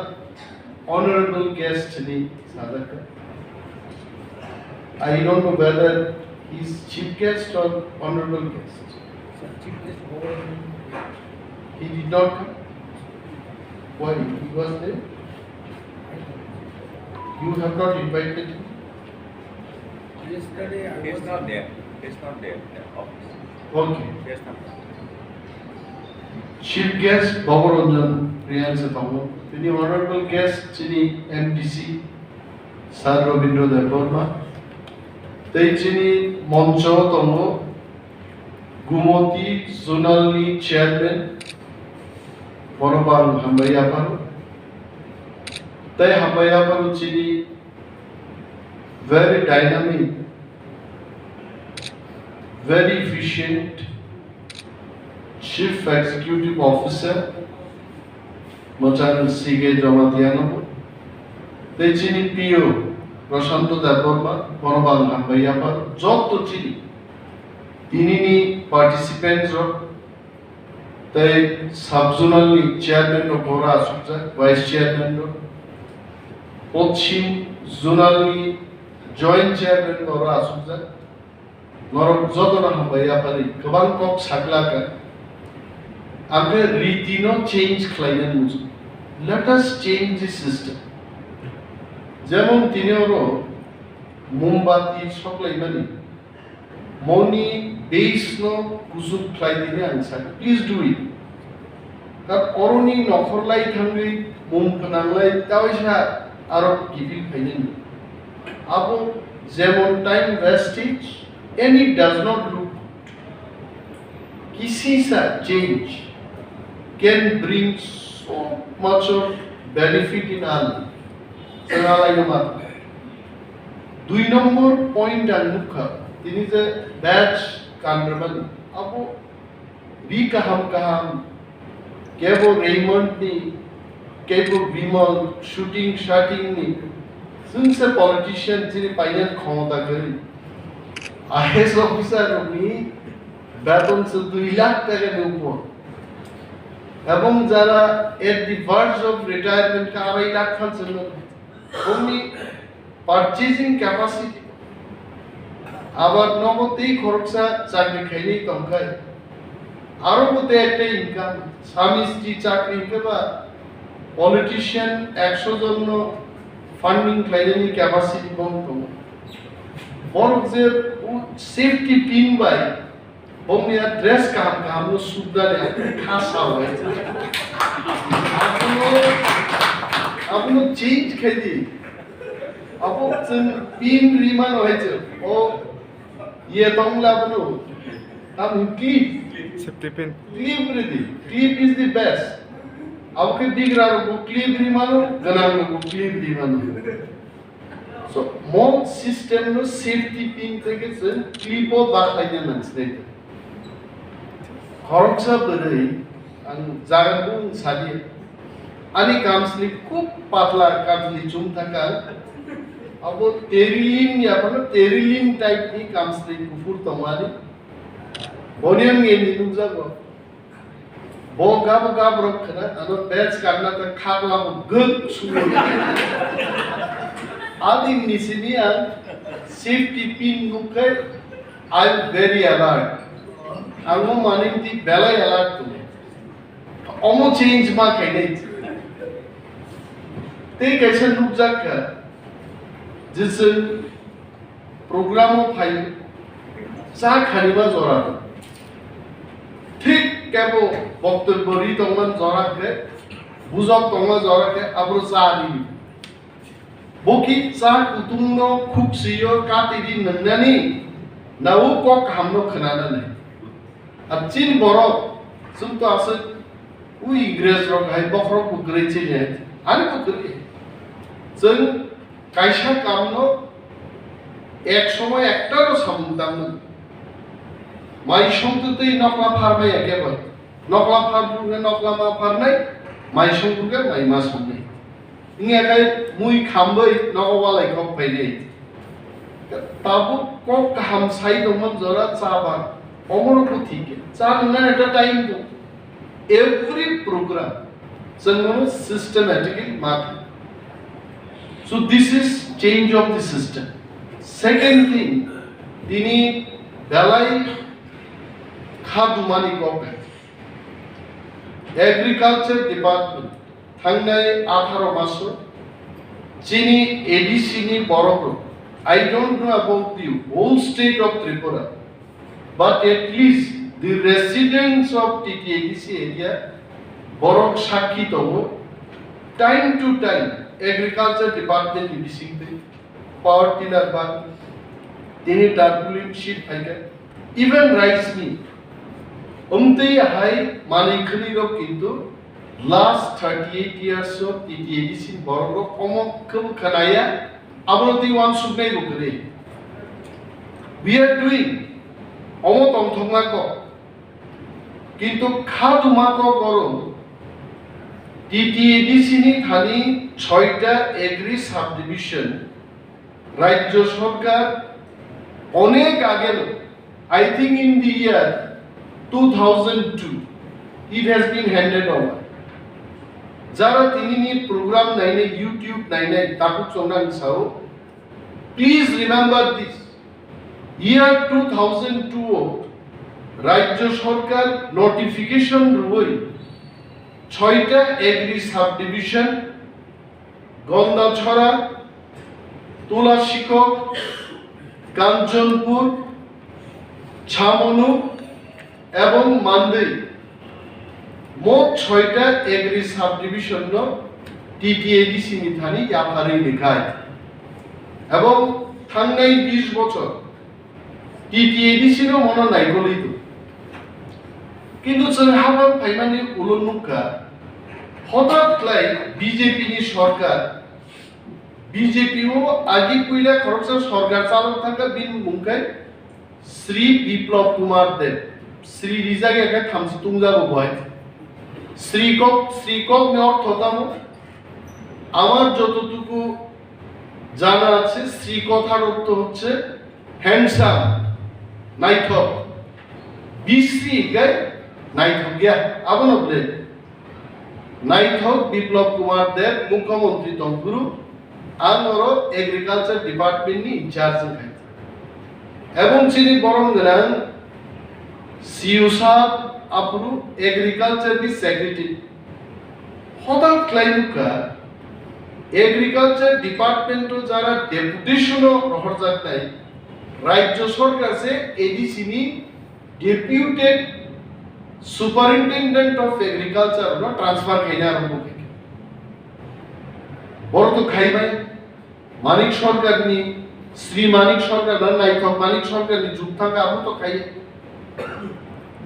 Honorable guest ni sajak. I don't know whether he is chief guest or honorable guest. Sir, chief guest, honorable guest. He did not come. Why? He was there. You have not invited him. Yesterday I He is was not there. He is not there in the office. Okay. He is not there. Chief guest Bhabaranjan Priyan se tongo. Tini honorable guest chini M D C Sir Rabindra Debbarma. Tei chini moncho tongo Gumoti Zonal ni Chairman, bono bo ang hambai yapharo. Tei hambai yapharo chini very dynamic, very efficient Chief Executive Officer, Mochang C K Jamatia no, tei chini P O Prashanto Debbarma, bono bo ang hambai yaphar, joto chini, tinini participants rok, tei sub zonal ni chairman rok bono asukjak, vice chairman rok, Pochim zonal ni joint chairman bono asukjak, norok jotono hambai yaphari, kwbang kok saklaka. Ang khe riti no change khlainani muchung. Let us change the system. Jemon tini oro mombati soklaimani, moni base no kuchuk khlai tini ang sakha. Please do it. Kar oroni nokhor lai thangwi mum phnang lai tawaisa aro kiphil phainani. Abo jemon time wastage, and it does not look good. Kisisa change can bring so much of benefit in our life. Chwng alaino ma. Dui number point ang nukha, tini je badge kanrwmani, abo ri kaham kaham, kebo Raymond ni, kebo Bimal shooting shooting ni, Chwng se politician, chini painani khomota kwrwi. I A S officer rokni beton se dui lakh taka ni upor. Ebong jara at the verge of retirement ka arai lakh khan chwng bongni purchasing capacity. Abar nogo tei khoroksa chakri khainwi tongkhai. Aro bo tei ekta income, sami sri chakri hwnkhe ba politician ekso jon no funding khlainani capacity bo tongo. Borok je safety pin bai bongni a dress kaham kaham no sukdani kha sao bai. Abono, abono change khaidi. Abo chwng pin rimano hai chwng. O Ye tongla bono. Tam clip. Safety pin. Clip ready. Clip is the best. Abo khe bigra rok bo clip ri mano, gwnang rok bo clip ri mano. So, mo system no safety pin theke se clip o bakhai na nang sinai. Khoroksa bwrwi ang jaga bung sadi. Ani kamsli khub patla kamsli chum thaka. Abo terilin ya phano terilin type ni kamsli kuphur tongo ani. Boni ang ngeni nukjago. Bo gabo gabrok khna ano badge kanna ta khakla bo guk sumo. Adin ni sini ang safety pin nukai, I am very alert. Ang mo maning ti belai alert tu. Omo change ma khainai. Tei kaisa nukjak kha, je chwng program o phai cha khanima jora. Thik kebo boktobbo ri tongma jora khe, bujok tongma jora khe, abro cha ri. Bo ki cha kutung no khuk swi o kati di nwngnani, na o kok kaham no khwnanani. Ar chini borok, chwng to aswk o Ingres rok hai bokhorok bo kwrwi chini hai, ani bo kwrwi. Chwng kaisa kam no ek somoy ekta no samung tang nang. Mai songtwtwi nokla pharmai ya kebo. Nokla phar phurkhe nokla ma pharnai, mai song phurkhe mai ma songnai. Wngya khe mui khambai nogo walai kok phainai. Tabuk kok kaham sai tongma jora cha ba. Omono bo thik khe. Cha nwngnani ekta time dong. Every program chwng bono systematically ma khlai. So this is change of the system. Second thing, tini belai kha dumani kok hai. Agriculture Department thangnai atharo maso chini A D C ni borok rok, I don't know about the whole state of Tripura, but at least the residents of T T A D C area borok sakhi tongo, time to time agriculture department ni bisingtwi power tiller ba tini tarpaulin sheet phaikha, even rice mill. Umtwi hai manwi khwnwi rok kintu last thirty eight years o T T A D C ni borok rok omo khe khwnaya, abono twi uansuknai bo kwrwi. We are doing, omo tongthokma kok. Kintu kha duma kok oro T T A D C ni thani soita agri subdivision Rajya Sarkar onek ageno, I think in the year two thousand two, it has been handed over. Jara tinini program nainai, YouTube nainai, tabuk chongnang sao, please remember this. Year two thousand two o Rajya Sarkar notification rwui soita agri subdivision, Gondachora, Tulasikok, Kanchanpur, Chamonu, ebong Mandwi, mot soita agri subdivision no T T A D C ni thani yapharwi rwkha. Ebong thangnai bish bochor T T A D C no mono naikolwi tong. Kintu chwng habang phaimani ulo nukha, hotat khlai B J P ni sorkar, B J P o agi puila khoroksa sorkar chalok thangkha, bini mung khe Sri Biplab Kumar Deb, Sri rijak ya khe thamchi tungjago bo hai. Sri kok, Sri kok ni ortho tamo? Amar jototuku জানা আছে শ্রী কথার অর্থ হচ্ছে হ্যান্ডসাম, নাইথক। বিশ্রী হিংখাই নাইথক গিয়া, আবনো বলে নাইথক বিপ্লব কুমার দেব মুখ্যমন্ত্রী তংপুরু, ang oro agriculture department ni incharge wngkha. Ebong chini borom gwnang C E O sahab aphuru agriculture ni secretary. Hotat khlai nukha, agriculture department o jara deputation o rohorjaknai, rajyo sorkar se A D C ni deputed superintendent of agriculture no transfer khaina arombo khaikha. Boro to khaibai. Manik Sarkar ni, Sri Manik Sarkar na naithok Manik Sarkar ni jug thang abo to khai.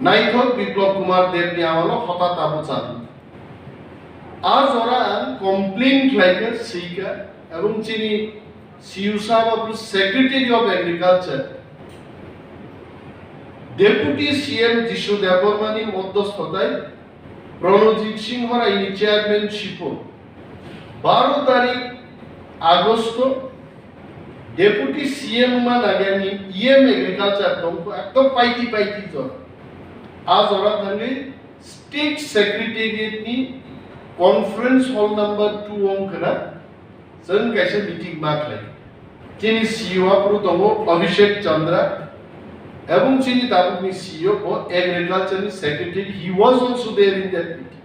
Naithok Biplab Kumar Deb ni amalo hotat abo chal. A jora ang complain khlai kha, swi kha, ebong chini C E O sahab abo Secretary of Agriculture, Deputy C M Jishu Debbarma ni modhosthotai Pranojit Singh Rai ni chairmanship o baro tarik Agosto Deputy C M ma nagani E M Agriculture tongkho ekdom paiti paiti jora. A jora thangwi State Secretariat ni conference hall number two wng khna chwng kaisa meeting ma khlai. Chini C E O aphuru tongo Abhishek Chandra, ebong chini tabukni C E O bo agriculture ni secretary, he was also there in that meeting.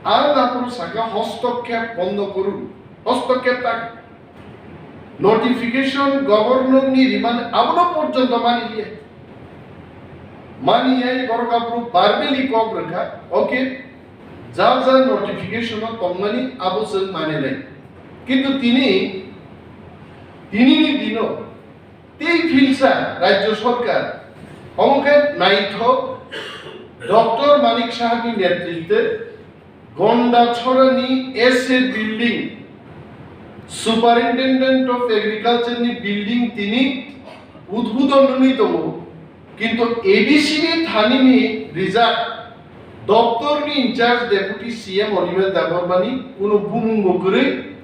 Ang aphuru saka, "Hostokkhep bondo korun, hostokkhep tak." Notification governor ni riman abono porjonto mani liya. Mani yai borok aphuru verbally kok rwkha, okay, ja ja notification o tongmani abo chwng mani nai. Kintu tini, tini ni dino tei philsa rajyo sorkar, omo khe naithok Doctor Manik Saha ni netritwe Gonda Chorani S A building, Superintendent of Agriculture ni building tini udbudon wngwi tongo, kintu A D C ni thani ni rijak doptor ni incharge Deputy C M Animesh Debbarma ni kuno bumung bo kwrwi,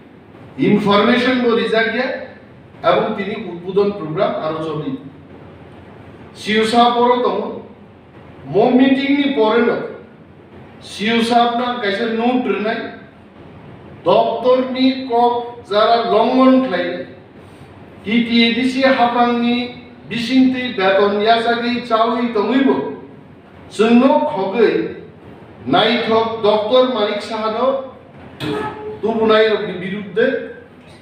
information bo rijak ya, ebong tini udbudon program aro choli. C E O sahab oro tongo, mo meeting ni pore no C E O sahab no ang kaisa note rwnai, doptor ni kok jara longhon khlai, T T A D C haphang ni bisingtwi beton yachagwi chawi tongwi bo chwngno khogwi naithok Doctor Manik Saha no tubunai rokni birudde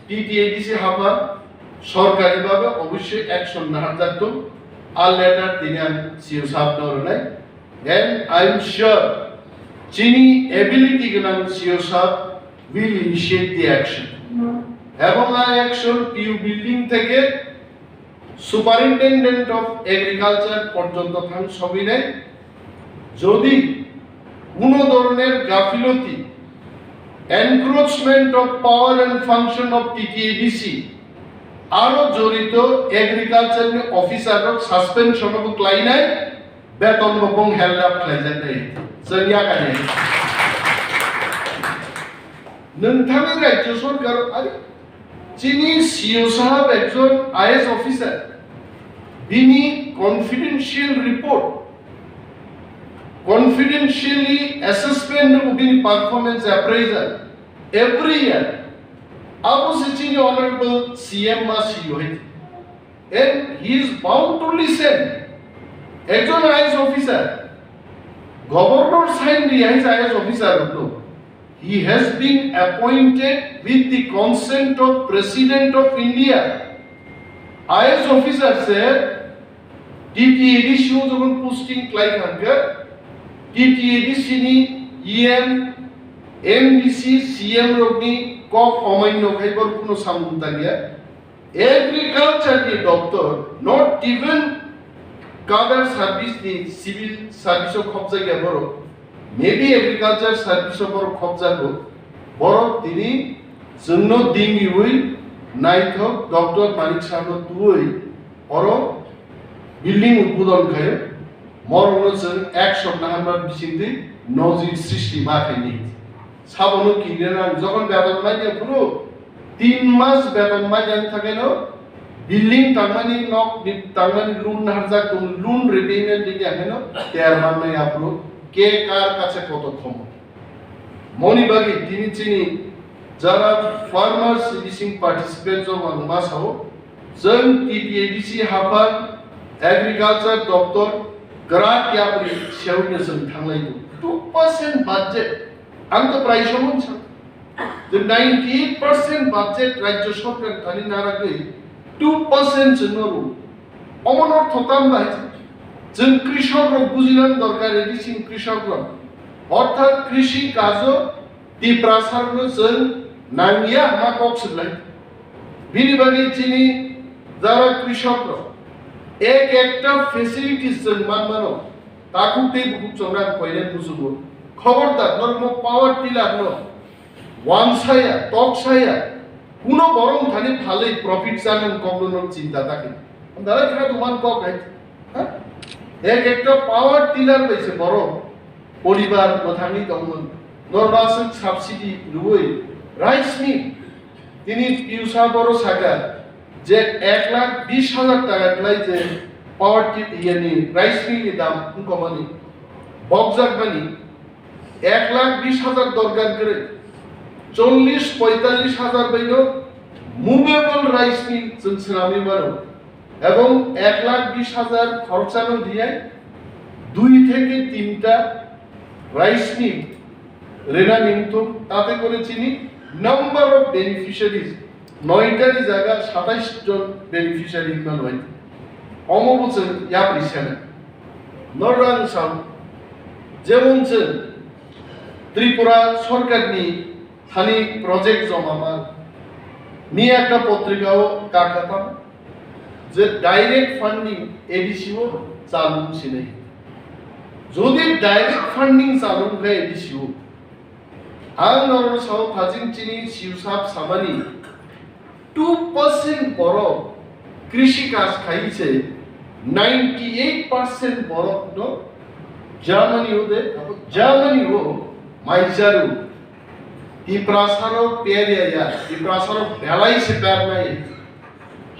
T T A D C haphang sorkari babe obossoi action naharjaktung. A letter tini ang C E O sahab no rwnai. And I am sure chini ability gwnang C E O sahab will initiate the action. Ebong a action P U building theke Superintendent of Agriculture porjonto thang sogwi nai. Jodi kuno doroner gafiloti, encroachment of power and function of T T A D C, aro jorito agriculture ni officer rok suspension bo klainai, beton bo bong held up khlaijaknai. Chwng yakani. Nwng thangwi rajyo sorkar, are, chini C E O sahab ekjon I A S officer, bini confidential report, confidentially assessment nungwi bini performance appraisal every year. Abo se chini honorable C M ma C E O hai. And he is bound to listen. Ekjon I A S officer, governor sign ri hai I A S officer no. He has been appointed with the consent of President of India. I A S officer se T T A D C o jokon posting klai kha hwnkhe, T T A D C ni E M, M D C, C M rokni kok omainyo khai bor kuno samung tangya. Agriculture ni doctor, not even cadre service ni, civil service o khopjakya borok, maybe agriculture service o borok khopjago, borok tini chwngno dingiwi naithok Doctor Manik Saha no twiwi oro building udbodon khaio, morokno chwng ek soptaha ni bisingtwi nojir srishti ma khaini. Sabono kinina nang, jokhon beton manya phuru Tin mas beton manya wng thangkhe no building tangmani, nok ni tangmani loan harjak tong, loan repayment di ya heno ter manna ya bro ke kar kache koto khomo. Moni bagi tini chini jara farmers bising participant rok ang ma sao, chwng T P A D C haphang agriculture doctor grak yapri sewi no chwng thanglai do two percent budget ang to prai somon sa. The ninety-eight percent budget rajya sarkar thani naragwi two percent se noru. Omo no thotam bai chwng krishok rok bujinani dorkar, edi chwng krishok rok. Orthat krishi kajo Tiprasa rok no chwng nangya ma kok swlai. Bini bagwi chini jara krishok rok ek ekta facilities chwng manmano takhuk tei bukhuk chongrang koinai musugo. Khobordar norok power tiller no wansaya, toksaya, kuno borok thani phalwi profit chanani kokno nok chinta ta khe. Dara kha duman kok hai. Ha? Ek ekta power tiller bai se borok poribar mwthangwi tongmung. Normal swk subsidy rwui rice mill. Tini piusa boro saka je ek lakh bis hajar taka klai je power tiller yani rice mill ni dam wngkomani. Bokjak mani ek lakh bis hajar dorkar kwrwi, chollish poitallish hajar bai no movable rice mill chwng swnamwi mano, ebong ek lakh bis hajar khoroksa no riyai dui theke tinta rice mill rina ningthung, tate kore chini number of beneficiaries noita ni jaga satais jon beneficiary wngma nai. Omo bo chwng yapri sene. Norok ang sao, jemon chwng Tripura sorkar ni thani project joma ma ni ekta potrika o kaka tamo je direct funding A D C o chalung sinai. Jodi direct funding chalung khe A D C o, ang norok sao thajing chini siusap samani two percent borok krishi kaj khai se ninety eight percent borok no Germany o de, Germany o maijaru. Tiprasarok periya ya, Tiprasarok belai se pernai.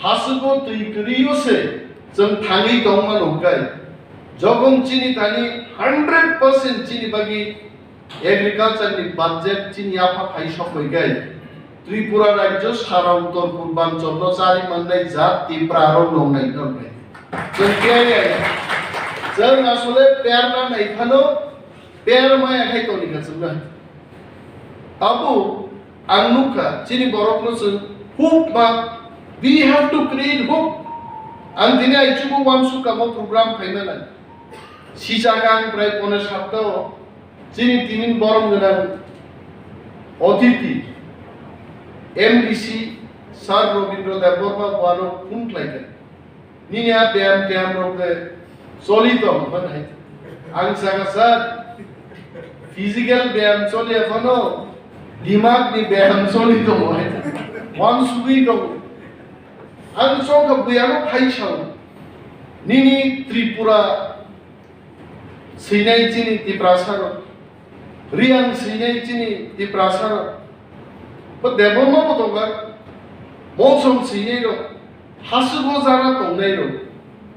Hasugo twi kwrwi o se chwng thangwi tongma nukgai. Jokon chini thani hundred percent chini bagwi agriculture ni budget chini yapha phai sokbai gai. Tripura rajyo sara uttor purbanchal no chari mannai jat Tipra rok nongnai nongnai. Chwng khe ya ya. Chwng asole perna nai phano per maya khai toni ka chwng na. Abo ang nukha chini borok no chwng hope ma, we have to create hope. Ang tini ai chubo wansuk kamo program phaimana. Sijak ang prai pone sapta o chini tinin borom gwnang otiti M D C Sir Robindra Debbarma buano phone khlaikha. Nini a beyam teyam rok de choli tong hwn hai. Ang saka sir, physical beyam choli phano, dimag ni beyam choli tong hai. Wan sugui tong. Ang chongkha buyano phai sao. Nini Tripura Sinai chini Tiprasa rok, Riang sinai chini Tiprasa rok, bo Debbarma bo tonga, Monsong sinai rok, Hasugo jara tongnai rok,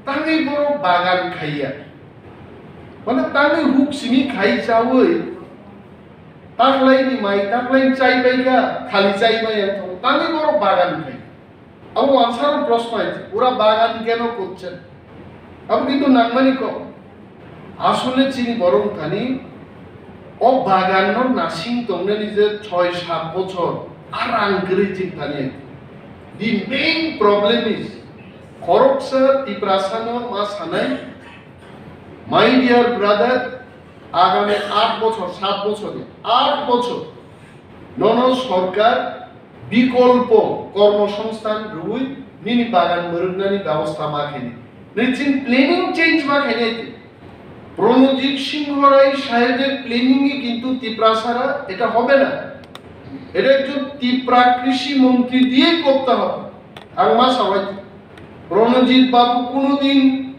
tangwi borok bagan khaiya. Mane tangwi huk simi khai chawi, taklai ni mai, taklai chai bai ka, khali chai bai ang thong, tangwi borok bagan khai. Abo wansaro proshno hai, pura bagan keno korchen? Abo kintu nangmani kok. Asole chini borok thani o bagan no nasing tongnani je choi sat bochor a rang kwrwi chini thani. The main problem is khoroksa Tiprasa no ma sanai, my dear brother, agami aat bochor, sat bochor, aat bochor nono sorkar bikolpo kormosongsthan rwui nini bagan mwrwknani bebosta ma khainai. Nini planning change ma khainai. Pranajit Singh Rai sahebni planning e kintu Tiprasara eta hobe na. Eta ekjon Tipra krishi montri diye korte hobe. Ang ma sabai Pranajit babu kunoodin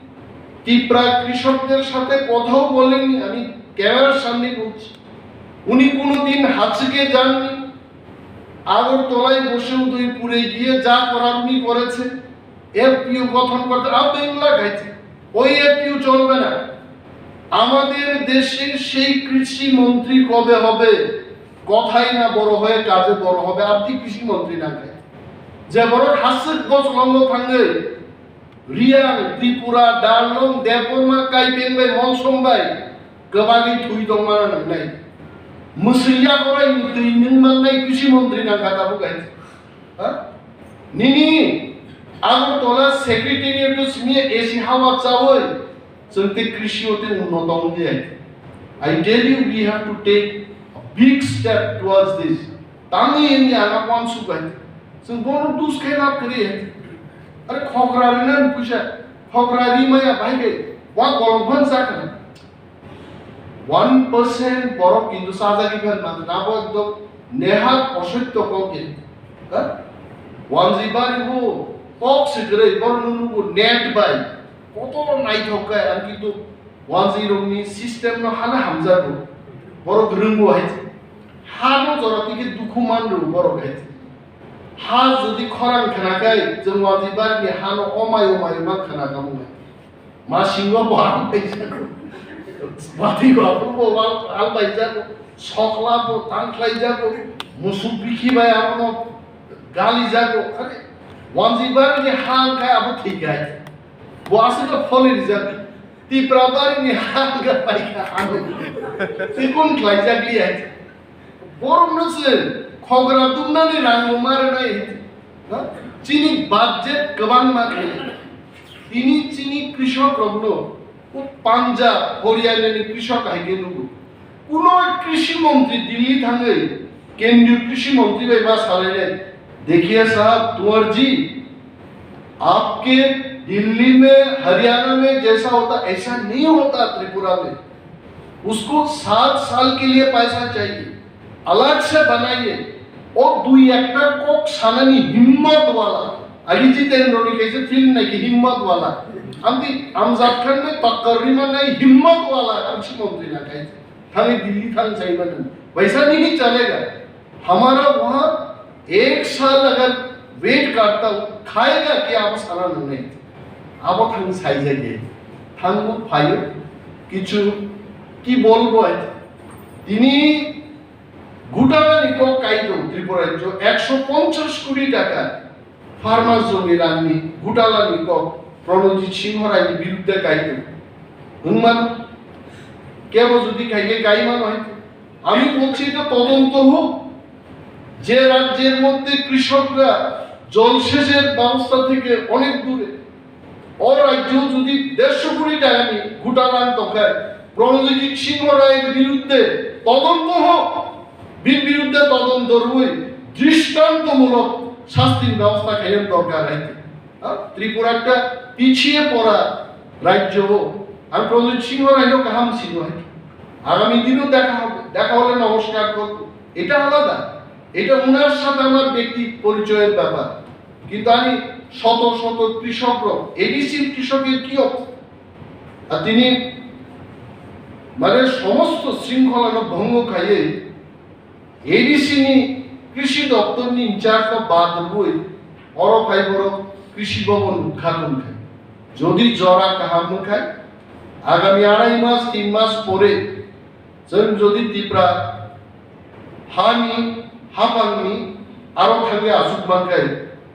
Tipra krishokder sathe kothaw bolenni, ami camera samne bolchi. উনি কোনোদিন হাজকে যাননি, আগরতলায় বসে উদয়পুরে গিয়ে যা করার উনি করেছে, এফপিও গঠন করতে, আপনি এগুলা গাইছে, ওই এফপিও চলবে না। আমাদের দেশে সেই কৃষি মন্ত্রী কবে হবে? কথাই না বড় হয়ে কাজে বড় হবে। আপনি কৃষি মন্ত্রী না খায়, যে বড় হাসিক বস লঙ্গ থাঙ্গে Riang, Tripura, Darlong, Debbarma, Kaipeng bai, Monsong bai, kwbangwi thwi tongmana nangnai. Mwswi yakorai ni twi nwng mannai kisi montri nangkha tabuk hai. Ha? Nini Agartala secretariat o simi A C hawa chawi, chwng tei krishi o tei unnoto wngdi hai. I tell you, we have to take a big step towards this. Tangwi wngya ang uansuk hai. Chwng bono dus khe lab kwrwi hai. Are khokra rinani puisa, khokra ri maya bai khe, wa kolok phan sa khana. One percent borok kintu sajagwi phan man, abo ekdom nehat osotyo kok khe. Ha? Wanjwi bari bo kok se kwrwi, borok nugo net bai. Kotor naithok khe, ang kintu wanjwi rokni system no hana hamjago. Borok rwngo hai. Hano jora tike dukhu manrw borok hai. Ha jodi khorang khna khai, chwng wanjwi bari ni hano omai omai ma khna kamo hai. Masingo bo hal bai jago. Bati bo aphuru bo wal-, hal bai jago. Sokla bo tang khlai jago. Musuk bikhi bai abono gali jago. Are, wanjwi bari ni ha wngkha abo thwi gai. Bo aswk khe phone rijak. Tipra bari ni ha wngkha pai kha ano. Tikun khlai jak li hai. Borok no se khogra dumnani rang bo ma rwnai. Ha? Chini budget kwbangma khe. Tini chini krishok rokno o Punjab, Haryana ni krishok hai khe nugo. Kuno krishi montri Delhi thangwi kendriyo krishi montri bai ma salai nai. Dekhiye sahab, Tuwar ji, आपके दिल्ली में, हरियाणा में जैसा होता, ऐसा नहीं होता त्रिपुरा में। उसको सात साल के लिए पैसा चाहिए, अलग से बनाइए। O dui ekta kok sanani himmat wala, agi Jitendra ni kaisa film naikhe himmat wala. Amti Amjad Khan ne takkar rima nai himmat wala, ang si montri na kai. Thangwi Delhi thang sai mano. वैसा नहीं चलेगा। हमारा वहाँ एक साल अगर वेट करता हूँ, खाएगा क्या, abo sana nangnai. Abo thang sai jai de. Thang bo phaio, kichu ki bolbo hai. Tini gutala ni kok kai tong Tripura rajyo, ekso ponchash koti taka farmers joni rang ni gutala ni kok Pranojit Singho Rai ni birudde kai tong. Hwnman kebo jodi khai khe kai mano hai. আমি বলছি এটা তদন্ত হোক, যে রাজ্যের মধ্যে কৃষকরা জলসেচের ব্যবস্থা থেকে অনেক দূরে, ও রাজ্য যদি দেড়শো কোটি টাকা নিয়ে গোটা রান তখন প্রণজিৎ সিংহ রায়ের বিরুদ্ধে তদন্ত হোক, বির বিরুদ্ধে তদন্ত রুই দৃষ্টান্তমূলক শাস্তির ব্যবস্থা খাইয়ের দরকার আছে। হ্যাঁ, ত্রিপুরা একটা পিছিয়ে পড়া রাজ্য হোক, আমি প্রণজিৎ সিংহ রায়ও কাহাম সিংহ হয়। আগামী দিনও দেখা হবে, দেখা হলে নমস্কার করবো, এটা আলাদা। এটা ওনার সাথে আমার ব্যক্তি পরিচয়ের ব্যাপার। কিন্তু আমি শত শত কৃষক, এডিসির কৃষকের কি অব-, আর তিনি মানে সমস্ত শৃঙ্খলা ভঙ্গ খাইয়ে এডিসি ni কৃষি দপ্তর ni incharge no bad rwui oro phai borok কৃষি ভবন উদ্ঘাটন khai. Jodi jora kaham wngkhai, agami arai mas, tin mas pore chwng jodi Tipra hani, haphangni aro thangwi achuk mankhai,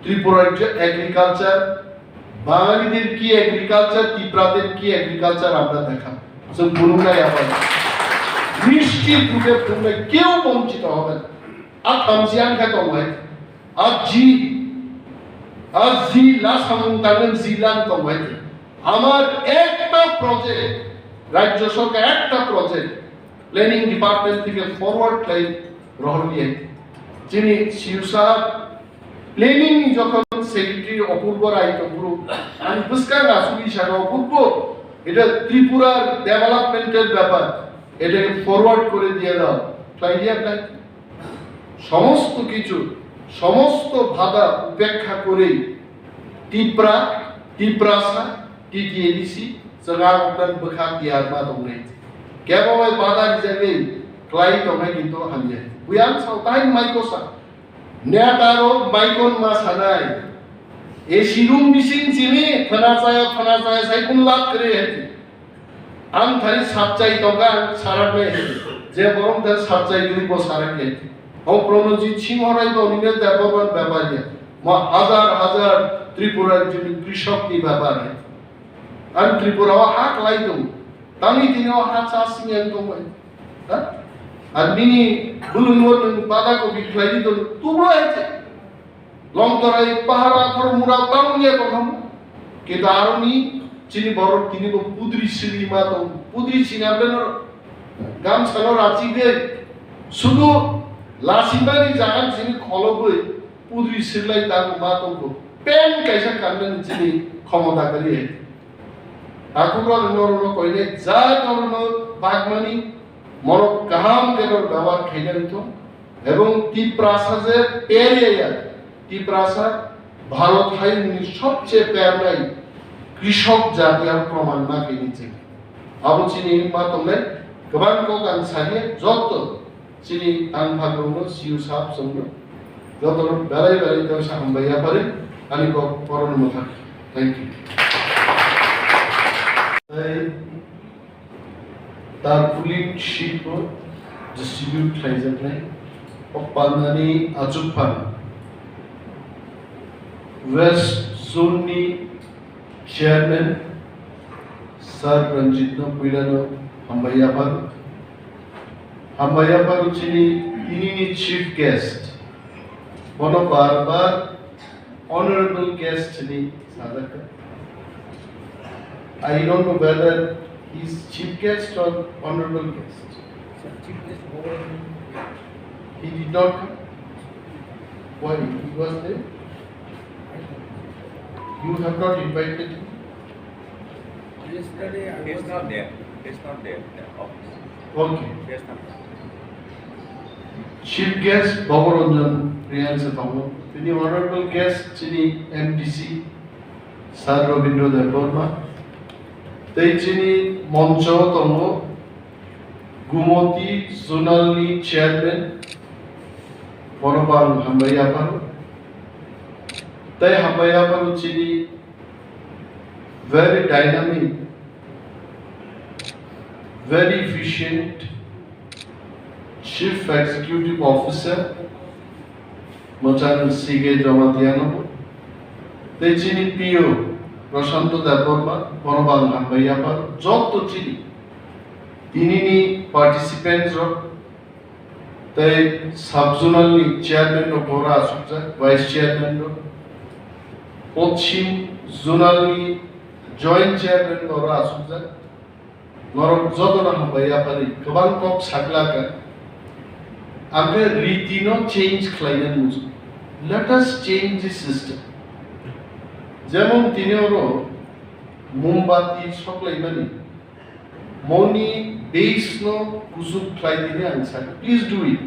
Tripura rajyo agriculture, বাঙালিদের কি এগ্রিকালচার, তিপ্রাদের কি এগ্রিকালচার আমরা দেখাবো। So, পুরোটাই আবার নিশ্চিত রূপে পুরোটাই কেউ বঞ্চিত হবে না। আর থামসিয়ান খায় তো ভাই, আর জি, আর জি লা সামুন তাংলেন জি লান তো ভাই। আমার একটা প্রজেক্ট, রাজ্য সরকার একটা প্রজেক্ট প্ল্যানিং ডিপার্টমেন্ট থেকে ফরওয়ার্ড টাইম রহলিয়ে চিনি সিউ সাহেব প্ল্যানিং যখন সেক্রেটারি অপূর্ব রায় তো পুরো আমি বুঝকার আসুরি সাহেব অপূর্ব, এটা ত্রিপুরার ডেভেলপমেন্টের ব্যাপার, এটাকে ফরওয়ার্ড করে দিয়ে দাও। তাই দিয়ে আপনার সমস্ত কিছু, সমস্ত বাধা উপেক্ষা করে তিপ্রা, তিপ্রাসা, টিটিএডিসি, চগা ওপেন বখা দিয়ার মা দংনাই। কেবল বাধা হিসাবে ক্লাই দংনাই কিন্তু হামজে। বুয়ান সাউতাই মাইকোসা। Neta rok maikon ma sanai. A C room bising chini thana chaya, thana chaya, sai kun lab kre hai. Ang thani sabchai tongkha, ang sarak nai. Je borok thani sabchai guri bo sarak nai. O Pranojit Singh horai bo nini Debbarman bepar ya. Mo hajar hajar Tripura juni krishok ni bepar ya. Ang Tripura o ha klai tong. Tani tini o ha cha sing yang tong bai. Ha? Ar nini bulung mo nung pada kopi klai di tong. Tublo hai che. Longtorai, pahara, thor mura, tang ya tong ham. Kita aroni, chini borok tini bo pudri sili ma tong. Pudri sini ambe no gamsa no rachi de. Sudu lasimani jagan chini kholo boi pudri silai tang ma tong ko. Pen kaisa kanna ni chini khomota kari hai. Aku ko no no koine ja no no bagmani morok kaham ke no dawa khaina to. Ebong Tiprasa je periya ya, Tiprasa Bharot haini sobche pernai krishok jati ang proman ma kini chini. Abo chini ma tongnai kwbang kok ang sani joto chini tang phagrokno siu sap songno joto belai belai to sa hambai yapari ani kok poron motha. Thank you. Tarpaulin sheet bo distribute khlaijaknai. O pandani achukphang West Zone ni chairman Sir Ranjit no puilano hambai yaphar. Hambai yaphar chini tinini chief guest. Bono bar bar Honorable guest ni sajak. I don't know whether he is chief guest or honorable guest. Sir, chief guest over. He did not come. Why? He was there. You have not invited him. Yesterday I He's was not there. He's not there in the office. Okay. He's not there. Chief guest Bhabaranjan Reang se tongo. Tini honorable guest chini M D C Sir Rabindra Debbarma. Tei chini moncho tongo Gumoti Zonal ni chairman, bono bang hambai yapharo. Tei hambai yapharo chini very dynamic, very efficient Chief Executive Officer, Mochan C K Jamatia no, tei chini P O Prashanto Debbarma, bono bang hambai yapharo, joto chini tinini participants rok, tei sub-zonal ni chairman rok oro asukjak, vice chairman rok, Pochim zonal ni joint chairman oro asukjak, norok jotono hambai yaphari kwbang kok saklaka, ang khe riti no change khlaina muchung. Let us change the system. Jemon tini oro mombati soklaimani, moni base no kuchuk khlai dini ang sakha. Please do it.